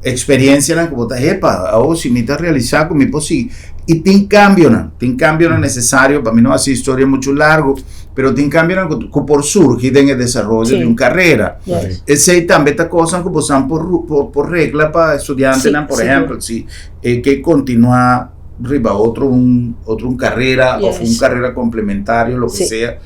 Experiencianan cu bo ta hepa, awo si mi ta realisa cu mi por sigui. Y tin cambionan, tin cambionan necesario, pa mi no haci historia mucho largo, pero tin cambionan cu, cu por surgi den e desaroyo di un carera. Esey tambe ta cosnan cu bosan por, por, por regla pa estudiantenan, por ehempel, si e ke continua riba otro un, otro un carera of un carera complementario, lo que sea.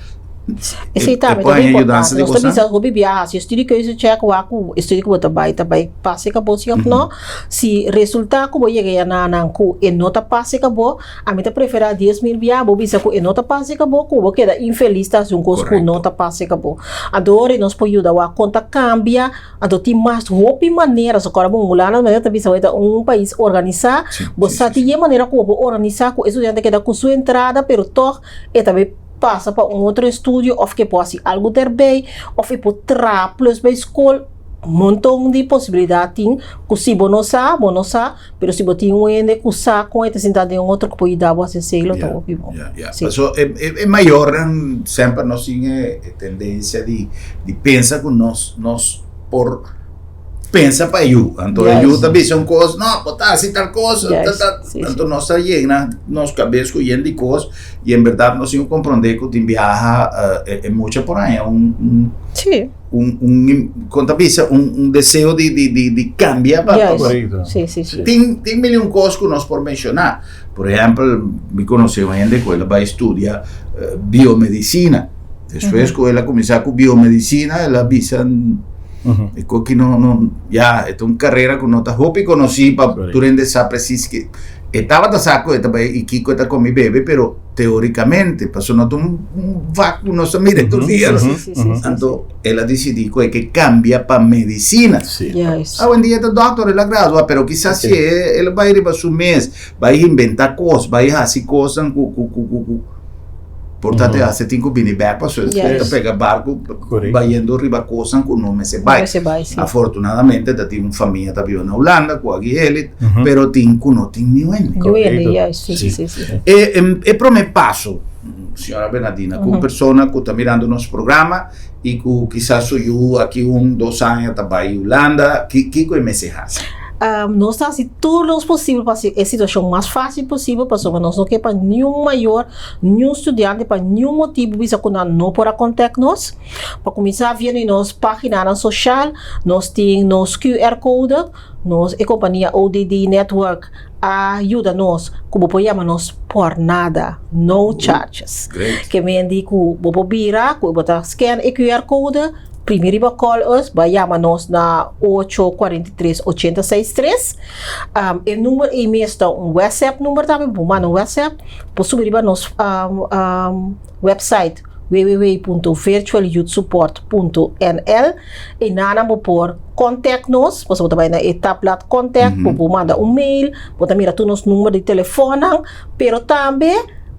Esei tambe ta importante. Nos ta bisa hopi biaha si e studiekeuze check wak ku e studie ku bo ta bai ta bai pasa ka bo si òf no. Si resulta ku bo yega ya na nan ku e no ta pasa ka bo, ami ta preferá 10,000 biaha bo bisa ku e no ta pasa ka bo ku bo keda infelis ta hasi un kos ku no ta pasa ka bo. Anto ora nos por yuda wak kon ta kambia, anto tin mas hopi manera. So kòrda bo Hulanda manera ta bisa bo e ta un pais organisá, bo sa tin e manera ku bo por organisá ku e studiante keda ku su entrada pero tòg e ta bai pasa pa un otro estudio of ke por hasi algu derbei of e por traha plus bay skol monton di posibilidad tin ku si bo no sa bo no sa pero si bo tin un hende ku sa kon e ta sinta den un otro ku por yuda bo hasi esei lo ta hopi bon. Ya, ya. Paso e e mayornan semper nos tin e tendencia di di pensa ku nos nos por. pensa pa yu. Anto e yu ta bisa un kos, no, bo ta hasi tal kos, ta ta. Anto nos ta yena nos kabes ku yen di kos i en bèrdat nos tin ku komprondé ku tin biaha e mucha por haña un un un un kon ta bisa un un deseo di di di di kambia pa pa tin tin mil i un kos ku nos por menshoná. Por ehèmpel, mi konosé un hende ku el a bai studia biomedisina. Despues ku el a kuminsá ku biomedisina, el a bisa e koki no, no, ya, e ta un karera ku no ta hopi konosí pa tur hende sa presis ke e tabata sa ku e ta bai i kiko e ta komi bebe, pero teorikamente, pasobra no ta un vak ku nos ta mira tur dia. Anto el a disidí ku e ke kambia pa medisina. Awendia e ta dòkter, el a gradua, pero kisas si el a bai riba su mes, bai inventá kos, bai hasi kosnan ku ku ku ku por ta te hasta tin ku bini bèk pasobra e ta pega barku bayendo riba kosnan ku no mester bai. Afortunadamente ta tin un famia ta biba na Hulanda ku a gui'el pero tin ku no tin niun hende. E prome paso señora Bernadina ku un persona ku ta mirando nos programa i ku kisas su yu aki un dos aña ta bai Hulanda, kiko e mester hasi? Nos ta hasi tur nos posibel pa hasi e situashon mas fásil posibel pasobra nos no ke pa niun mayor, niun studiante pa niun motibu bisa ku nan no por a kontak nos. Pa kuminsá via di nos páginanan soshal nos tin nos QR kode, nos e kompania ODD Network a yuda nos ku bo por yama nos por nada, no charges. Ke men di ku bo por bira ku bo ta scan e QR kode. Primi riba call us, bai yama nos na ocho 43 80 seis tres. Um, e number ei mes ta un WhatsApp number tambe, bo manda un WhatsApp. Por subi riba nos um, um, website www.virtualyouthsupport.nl e nana bo por contact nos, pasobra bo ta bai na e tabblad contact, bo por manda un mail, bo ta mira tur nos number di telefonnan, pero tambe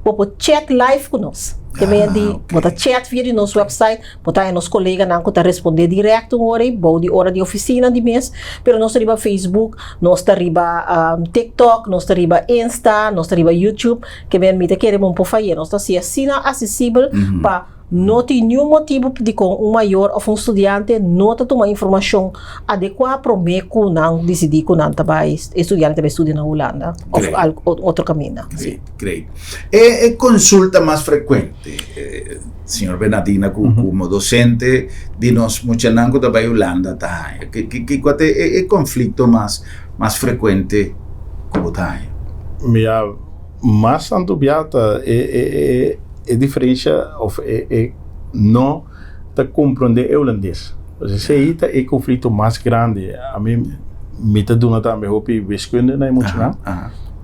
bo por chat live ku nos. Ke mea di bo ta chat via di nos website. Bo ta haña nos koleganan ku ta respondé dirèkto un ora ei bou di ora di ofisina di mes, pero nos ta riba Facebook, nos ta riba TikTok, nos ta riba Insta, nos ta riba YouTube, ke men mi ta kere bo un por fayé. Nos ta hasi asina asesibel pa no tin niun motibu dikon un mayor òf un studiante no ta tuma informashon adekuá promé ku nan disidí ku nan ta bai, e studiante ta bai studia na Hulanda òf otro kaminda. Great, great. E konsulta mas frekuente? Señor Bernardina ku komo docente di nos muchanan ku ta bai Hulanda ta haña? Kiko ta e konflikto mas mas frekuente ku bo ta haña? Mira, mas tantu bia ta e e e e diferensha òf e e no ta komprondé e hulandes. Esei ta e konflikto mas grandi. Ami mi ta duna tambe hopi wiskunde na e muchanan.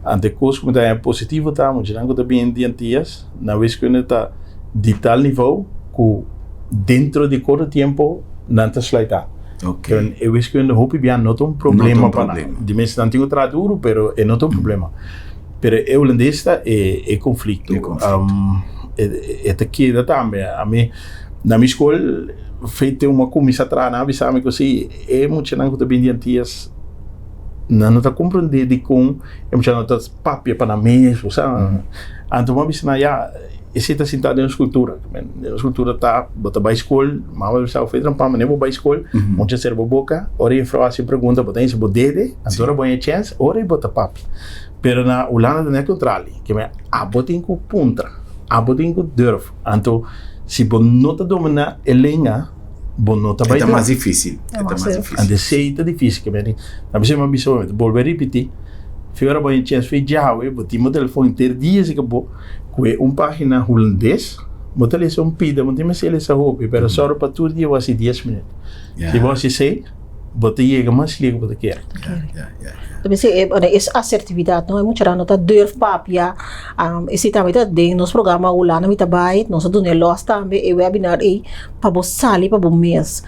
Anto e kos ku mi ta haña positivo ta muchanan ku ta bini di Antias. Na wiskunde ta di tal nivel ku dentro di korto tiempo nan ta sluitá. Okay. E wiskunde hopi bia no ta un problema pa nan. Di mes nan tin ku traha duru pero e no ta un problema. Pero e hulandes ta e e konflikto. E konflikto. E ta keda tambe. Ami na mi skol feite un a kuminsá traha nan a bisa mi ku si e muchanan ku ta bini di Antias nan no ta komprondé dikon e muchanan no ta papia pa nan mes, bo sa. Anto bo a bisa nan, ya, esei ta sintá den nos kultura. Den nos kultura ta, bo ta bai skol, mama ta bisa bo, Fedron, pa manera bo bai skol, mucha sera bo boka, ora juffrouw hasi un pregunta, bo ta hisa bo dede, anto ora bo haña chèns, ora bo ta papia. Pero na Hulanda ta nèt kontrali, ke men abo tin ku puntra, abo tin ku durf. Anto, si bo no ta dominá e lenga, bo no ta bai E ta mas difícil. E ta mas difícil. Anto esei ta difícil. Ke men, na bisa mi a bisa bo, mi ta bolbe ripití. Si ora bo chens fe djawe, bo tin bo telefon henter dia si bo kue un pagina hulandes, bo ta lesa un pida, bo no tin mester lesa hopi, pero sòru pa tur dia bo hasi dies minüt. Si bo hasi esei, bo ta yega mas leu ku bo ta kere. Ta bisa e es asertividat no, e muchanan no ta durf papia, esei tambe ta den nos programa Hulanda mi ta bai, nos a duna e lòs tambe e webinar ei pa bo sali pa bo mes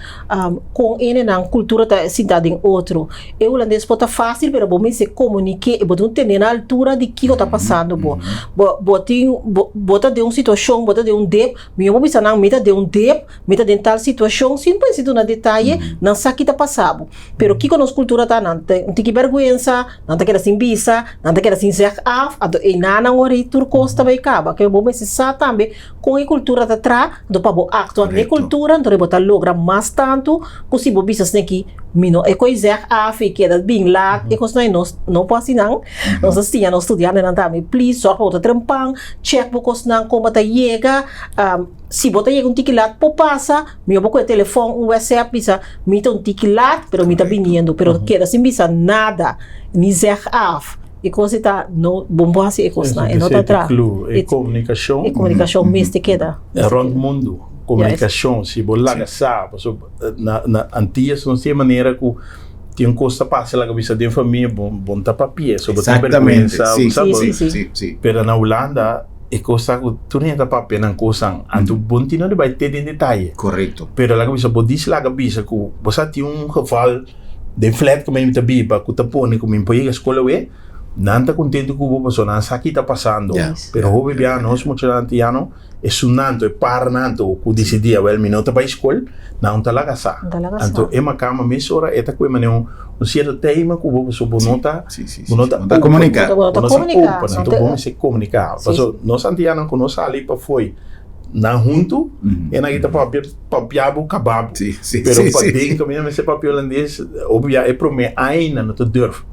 kon hendenan kultura ta sinta den otro. E hulandes por ta fácil pero bo mester komuniké i bo tin ku tene na altura di kiko ta pasando bo. Bo bo tin bo bo ta den un situashon, bo ta den un dep, mihó bo bisa nan mi ta den un dep, mi ta den tal situashon sin pensa duna detaye, nan sa ki ta pasa bo. Pero kiko nos kultura ta, nan ta un tiki bèrgwensa, nan ta keda sin bisa, nan ta keda sin zeg af, anto einan ora ei tur kos ta bai kaba. Ke bo mester sa tambe kon e kultura ta traha, anto pa bo aktua n'e kultura, anto bo ta logra mas tantu ku si bo bisa esaki. Mi no e koe zeg af i keda bin laat, e kosnan ei nos no por hasi nan. Nos ta siña nos studiantenan tambe, please sòrg pa bo ta trempan, chèk bo kosnan kon bo ta yega. Si bo ta yega un tiki laat por pasa, mihó bo kohe telefòn, un whatsapp bisa mi ta un tiki laat pero mi ta biniendo, pero keda sin bisa nada, ni zeg af. E kos ei ta no bo no por hasi e kosnan, e no ta traha. E komunikashon. E komunikashon mester keda. Rònt mundu, komunikashon, si bo laga sa, pasobra na na Antillas nos tin e manera ku tin un kos ta pasa laga bisa den famia bo bo no ta papia, so bo tin Exactamente, bèrgwensa, si, bo sa bo si, si, si. Pero na Hulanda e kos ta ku tur hende ta papia nan kosnan, anto bo no tin no di bai te den detaye. Korekto. Pero laga bisa bo dis laga bisa ku bo sa tin un geval den flat ku mi ta biba ku ta pone ku mi no por yega skol awe, nan ta kontentu ku bo pasobra nan sa ki ta pasando. Pero hopi bia nos muchanan antiano esunnan anto e parnan anto ku disidí awel mi no ta bai skol, nan no ta laga sa. Anto e makamba mesora e ta kue manera un sierto tema ku bo pasobra bo no ta bo no ta open, Bo no ta open, anto bo mester komuniká. Pasobra nos antianonan ku no sali pafoi nan huntu e nan ta papia papia bo kaba bo pero paden kaminda mester papia holandes hopi bia e prome aña nan no ta durf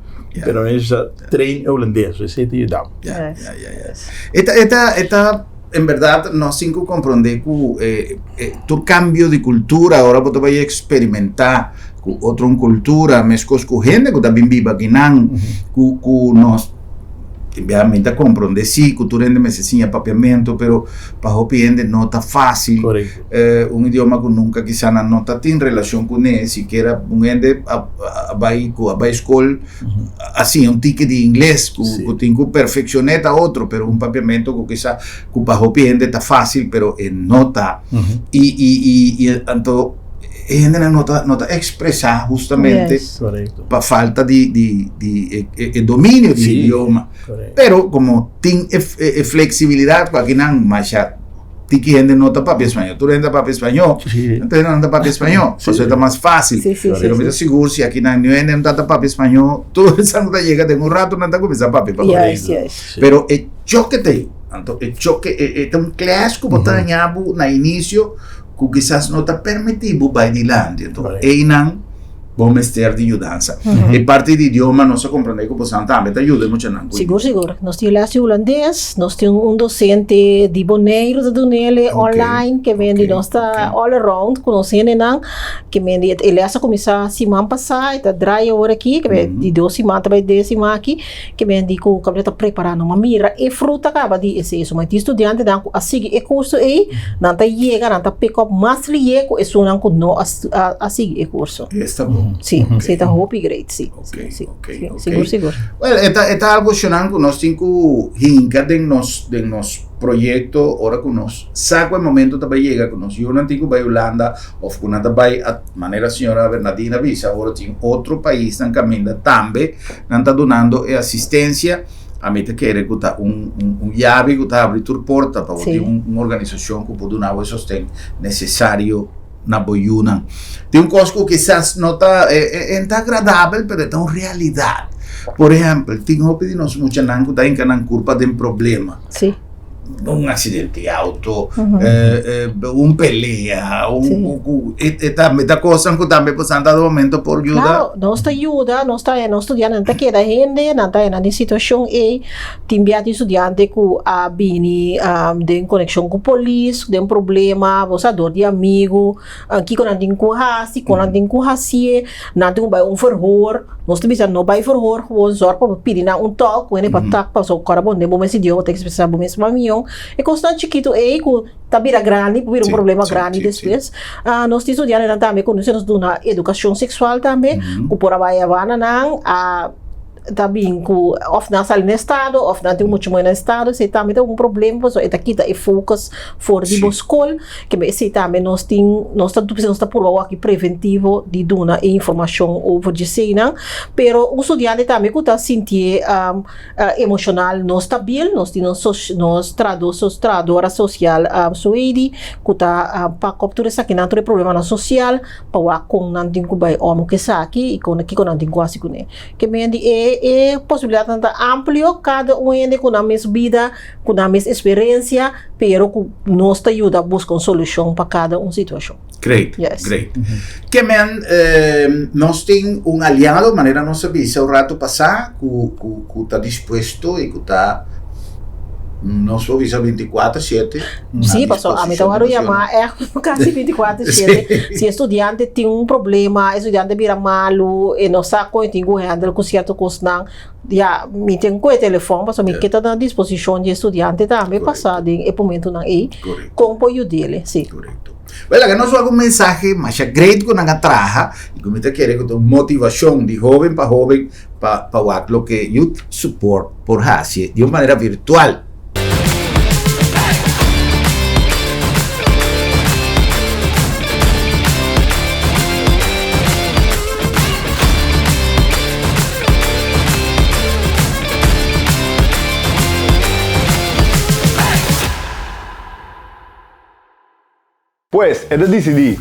pero nan sa train e holandes esei ta yuda bo. Ya ya ya ya e ta e ta e ta en berdad nos tin ku komprende ku tur kambio di kultura ora bo ta bai eksperimenta ku otro un kultura meskos ku hende ku ta bin biba akinan ku ku nos Tin bia mi ta komprondé sí ku tur hende mester siña papiamentu, pero pa hopi hende no ta fásil. Un idioma ku nunka kisá nan no ta tin relashon kuné, sikiera un hende a a bai ku a bai skol a siña un tiki di ingles ku ku tin ku perfekshoné ta otro, pero un papiamentu ku kisá ku pa hopi hende ta fásil pero e no ta. I i i i anto e hendenan no ta no ta ekspresá hustamente. Pa falta di di di e e dominio di idioma. Pero como tin e e flexibilidad cu akinan masha tiki hende no ta papia español. Tur hende ta papia español. Entonces nan ta papia español. Pasobra ta mas fácil. Pero mi ta sigur si akinan niun hende no ta papia español, tur esnan ta yega den un rato nan ta cuminsa papia papiamento. Pero e choke ta ei. Anto e choke e e ta un clash cu bo ta haña bo na inicio cu kisas no ta permiti bo bai dilanti. Anto einan Bo mester di yudansa. E parti di idioma nos a comprende cu bosan tambe ta yuda e muchanan cu Sigur, sigur. Nos tin les di hulandes, nos tin un docente di Boneiru ta dunele online, ke men di nos ta all around cu nos hendenan, ke men di e les a cuminsa siman pasa, e ta draai awor aki, ke men di dos siman ta bay den siman aki, ke men di cu caminda ta prepara nan. Ma mira e fruta caba di esey. So, tin studiantenan cu a sigui e curso ey, nan ta yega, nan ta pick up mas liye cu esunnan cu no a a sigui e curso. Esta bon. Sí, sí, ta hopi great, sí. Ok, sí, ok, sí, ok. Sigur, sigur. Well, e ta, e ta algo shonan ku nos tin ku hinka den nos, den nos proyekto ora ku nos sa ku e momento ta bai yega ku nos yunan tin ku bai Hulanda of ku nan ta bai a manera señora Bernadina a bisa ora tin otro paisnan kaminda tambe nan ta dunando e asistensia a mi ta kere ku ta un un un yabi ku ta habri tur porta pa bo tin un un organisashon ku por duna bo e sosten nesesario na bo yunan. Tin un kos ku kisas no ta e e ta agradabel, pero e ta un realidat. Por ehèmpel, tin hopi di nos muchanan ku ta hinka nan kurpa den problema. Sí. Un aksidente di outo, un pelea, un ku e tambe ta kosnan ku tambe por santa di momento por yuda. Klaro, nos ta yuda, nos ta nos studiantenan ta keda hende, nan ta den situashon ei. Tin bia tin studiante ku a bini den konekshon ku polis, den problema, bo sa dor di amigu, kiko nan tin ku hasi, kon nan tin ku hasié, nan tin ku bai un verhoor, nos ta bisa no bai verhoor gewoon zòrg pa bo pidi nan un tòlk ku hende pa tòk pasobra kòrda bo den bo mes idioma bo ta ekspresá bo mes mamion, e kosnan chikitu ei ku ta bira grandi, por bira un problema grandi despues. Nos tin studiantenan tambe ku nos duna edukashon seksual tambe ku por a bai Havana nan a. ta bin ku òf nan sali na estado òf nan tin muchu muhé na estado esei tambe ta un problema pasobra e ta kita e focus for di bo skol kende esei tambe nos tin nos ta nos ta purba wak preventivo di duna e informashon over dje eseinan pero un studiante tambe ku ta sintié emoshonal no stabil nos tin nos nos trahadora sosial Suedi ku ta pak op tur esakinan tur e problemanan sosial pa wak kon nan tin ku bai òm ku esaki i kon kiko nan tin ku hasi kuné. Ke men di e. e e posibilidatnan ta amplio, kada un hende ku nan mes bida, ku nan mes eksperensia, pero ku nos ta yuda buska un solushon pa kada un situashon. Great, Yes. great. Ke men nos tin un aliado, manera nos a bisa un rato pasá, ku ku ku ta dispuesto i ku ta nos por bisa 24 siete. Sí, paso ami ta wòrdu yamá ègt kasi 24 siete. Si e studiante tin un problema, e studiante bira malu, e no sa kon e tin ku handle ku sierto kosnan, ya, mi tin ku e telefòn pasobra mi ke ta na disposishon di e studiante tambe pa sa den e momentunan ei kon por yud'é, sí. Korekto. Wel, laga nos wak un mensahe masha great ku nan a traha i ku mi ta kere ku ta un motivashon di hoben pa hoben pa pa wak loke Youth Support por hasi di un manera virtual. Pues, e ta disidí,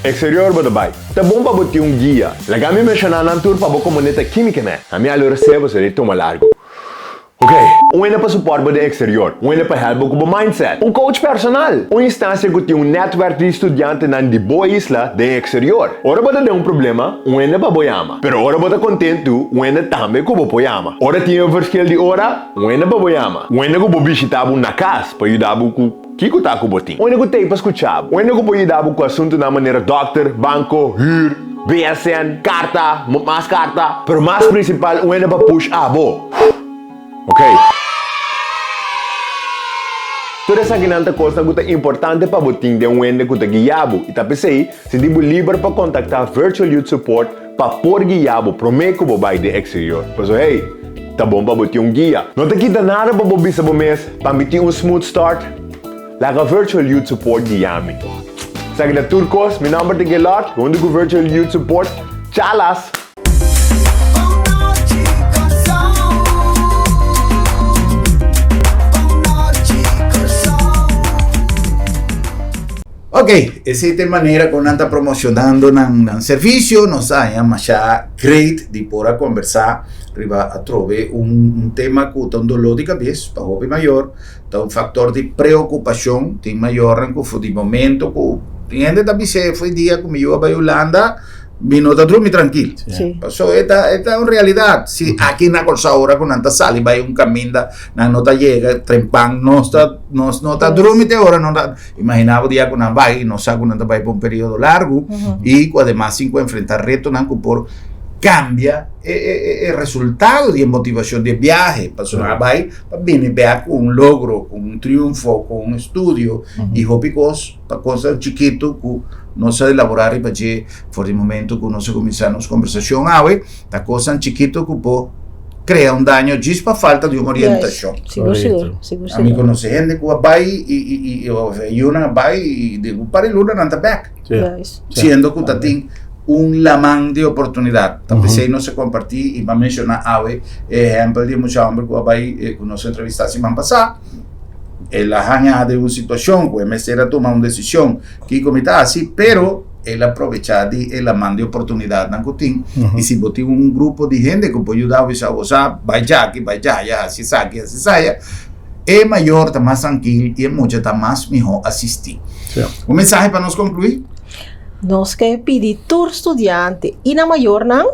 Eksterior bo ta bai. Ta bon pa bo tin un guia. Laga mi menshoná nan tur pa bo komo neta kímika mé. Ami a lora sebo seri tuma largu. Ok. Un hende pa supòrt bo den eksterior. Un hende pa hèlp bo ku bo mindset. Un coach personal. Un instansia ku tin un nètwèrk di studiantenan di bo isla den eksterior. Ora bo ta den un problema, un hende pa bo yama. Pero ora bo ta kontentu, un hende tambe ku bo por yama. Ora tin e verschil di ora, un hende pa bo yama. Un hende ku por bishitá bo na kas pa yuda bo ku. Kiko ta ku bo tin? Un hende ku t'ei pa skucha bo. Un hende ku por yuda bo ku asuntunan manera dòkter, banko, hür, BSN, karta, mas karta. Pero mas prinsipal, un hende pa push abo. Ok. Tur esakinan ta kosnan ku ta importante pa bo tin den un hende ku ta guia bo. I ta p'esei, sinti bo liber pa kontaktá Virtual Youth Support Pa por guia bo promé ku bo bai den eksterior. Pasobra hey, ta bon pa bo tin un guia. No ta kita nada pa bo bisa bo mes, Pa mi tin un smooth start, laga Virtual Youth Support guia mi. Esaki ta tur kos, mi nòmber ta Gelard, huntu ku Virtual Youth Support. Chalas! Ok, esei ta e manera ku nan ta promoshonando nan nan servisio. Nos a haña masha great di por a kombersá riba atrobe un un tema ku ta un doló di kabes pa hopi mayor, ta un faktor di preokupashon. Tin mayornan ku for di momento ku tin hende ta bis'é for e dia ku mi yu a bai Hulanda mi no ta drumi trankil. Sí. Paso e ta e ta un realidat. Si aki na Kòrsou ora ku nan ta sali bai un kaminda nan no ta yega trempan nos ta nos no ta drumi te ora no ta Imagina bo dia ku nan bai i nos sa ku nan ta bai pa un periodo largu i ku ademas tin ku enfrentá retonan ku por kambia e e e resultado di e motivashon di e biahe. Pasobra nan a bai pa bini bèk ku un logro, ku un triunfo, ku un estudio i hopi kos pa kosnan chikitu ku nos a elaborá riba dje for di momento ku nos a kuminsá nos kombersashon awe, ta kosnan chikitu ku por krea un daño djis pa falta di un orientashon. Sigur, sigur, sigur, Ami sigur. konosé hende ku a bai i i i of e yunan a bai i den un par di luna nan ta bèk. Juist. Siendo ku ta tin un laman di oportunidat. Ta p'esei nos a kompartí i m'a menshoná awe e ehèmpel di e mucha hòmber ku a bai ku nos a entrevistá siman pasá. El a haña den un situashon ku e mester a tuma un desishon kiko mi ta hasi, pero el a probechá di e laman di oportunidatnan ku tin. I si bo tin un grupo di hende ku por yuda bo bisa bo sa bai djaki, bai djaya, hasi esaki, hasi esaya, e mayor ta mas trankil i e mucha ta mas mihó asistí. Un mensahe pa nos konkluí? Nos ke pidi tur studiante i nan mayornan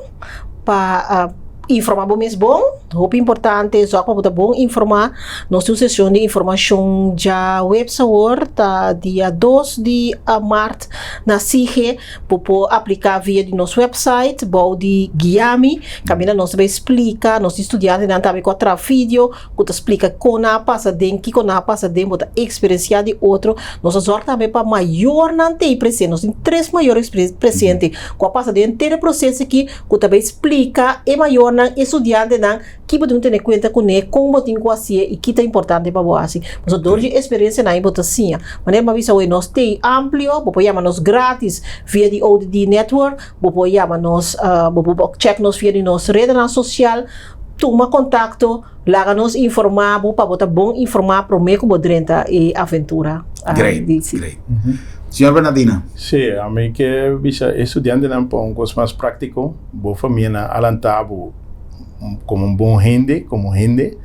pa Informa bo mes bon, hopi importante, zorg pa bo ta bon informa. Nos tin un sesion di informacion djaweps awor, ta dia dos di maart na SIGE. Bo por aplica via di nos website bou di Guiami, caminda nos ta bay splica, nos tin studiantenan tambe cu a traha video cu ta splica con nan a pasa den, kico nan a pasa den, bo ta experiencia di otro. Nos a zorg tambe pa mayornan ta ey presente, nos tin tres mayor presente cu a pasa den henter e proceso aki. ku ta bai splika e mayornan, e studiantenan, ki bo tin ku tene kuenta kuné, kon bo tin ku hasié i ki ta importante pa bo hasi. Pasobra dor di eksperensianan ei bo ta siña. Manera mi a bisa awor, nos t'ei amplio, bo por yama nos gratis via di ODD Network, bo por yama nos, bo por chèk nos via di nos redenan sosial, tuma kontakto, laga nos informá bo pa bo ta bon informá promé ku bo drenta e aventura Great, di si. great. Señor Bernardina. Sí, ami ke bisa e studiantenan pa un kos mas práktiko, bo famianan a lanta bo. komo un bon hende, komo hende,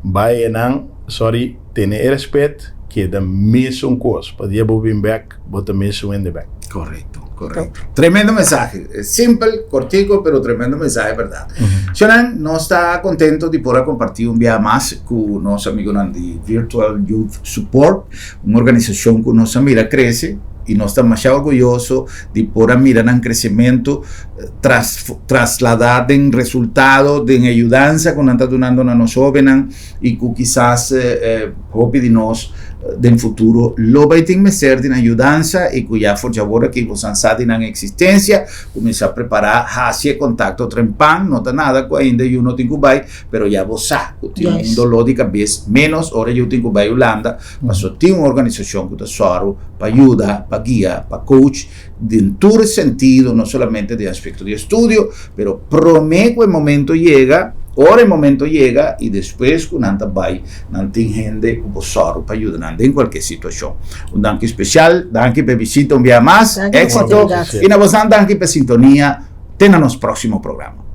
bai enan, sorry, tene e respet, keda mesun kos, pa dia bo bin bek, bo ta mesun hende bek. Korekto, korekto. Tremendo mensahe. Simpel, kortiko, pero tremendo mensahe, bèrdat. Shonan, nos ta kontento di por a kompartí un bia mas ku nos amigunan di Virtual Youth Support, un organisashon ku nos a mira krese i nos ta masha orguyoso di por a mira nan kresementu tras trasladá den resultado, den e yudansa ku nan ta dunando na nos hóbennan i ku kisas hopi di nos den futuro lo bai tin mester di nan yudansa i ku ya for djawor aki bosan sa di nan eksistensia, kuminsá prepará, hasi e kontakto trempan, no ta nada ku ainda yu no tin ku bai, pero ya bo sa ku tin un doló di kabes ménos ora yu tin ku bai Hulanda, pasobra tin un organisashon ku ta sòru pa yuda, pa guia, pa coach den tur sentido, no solamente den aspekto di estudio, pero promé ku e momento yega, ora e momento yega i despues ku nan ta bai, nan tin hende ku por sòru pa yuda nan den kualke situashon. Un danki spesial, danki pa e bishita un bia mas, éksito, i na bosnan danki pa e sintonia, te na nos próksimo programa.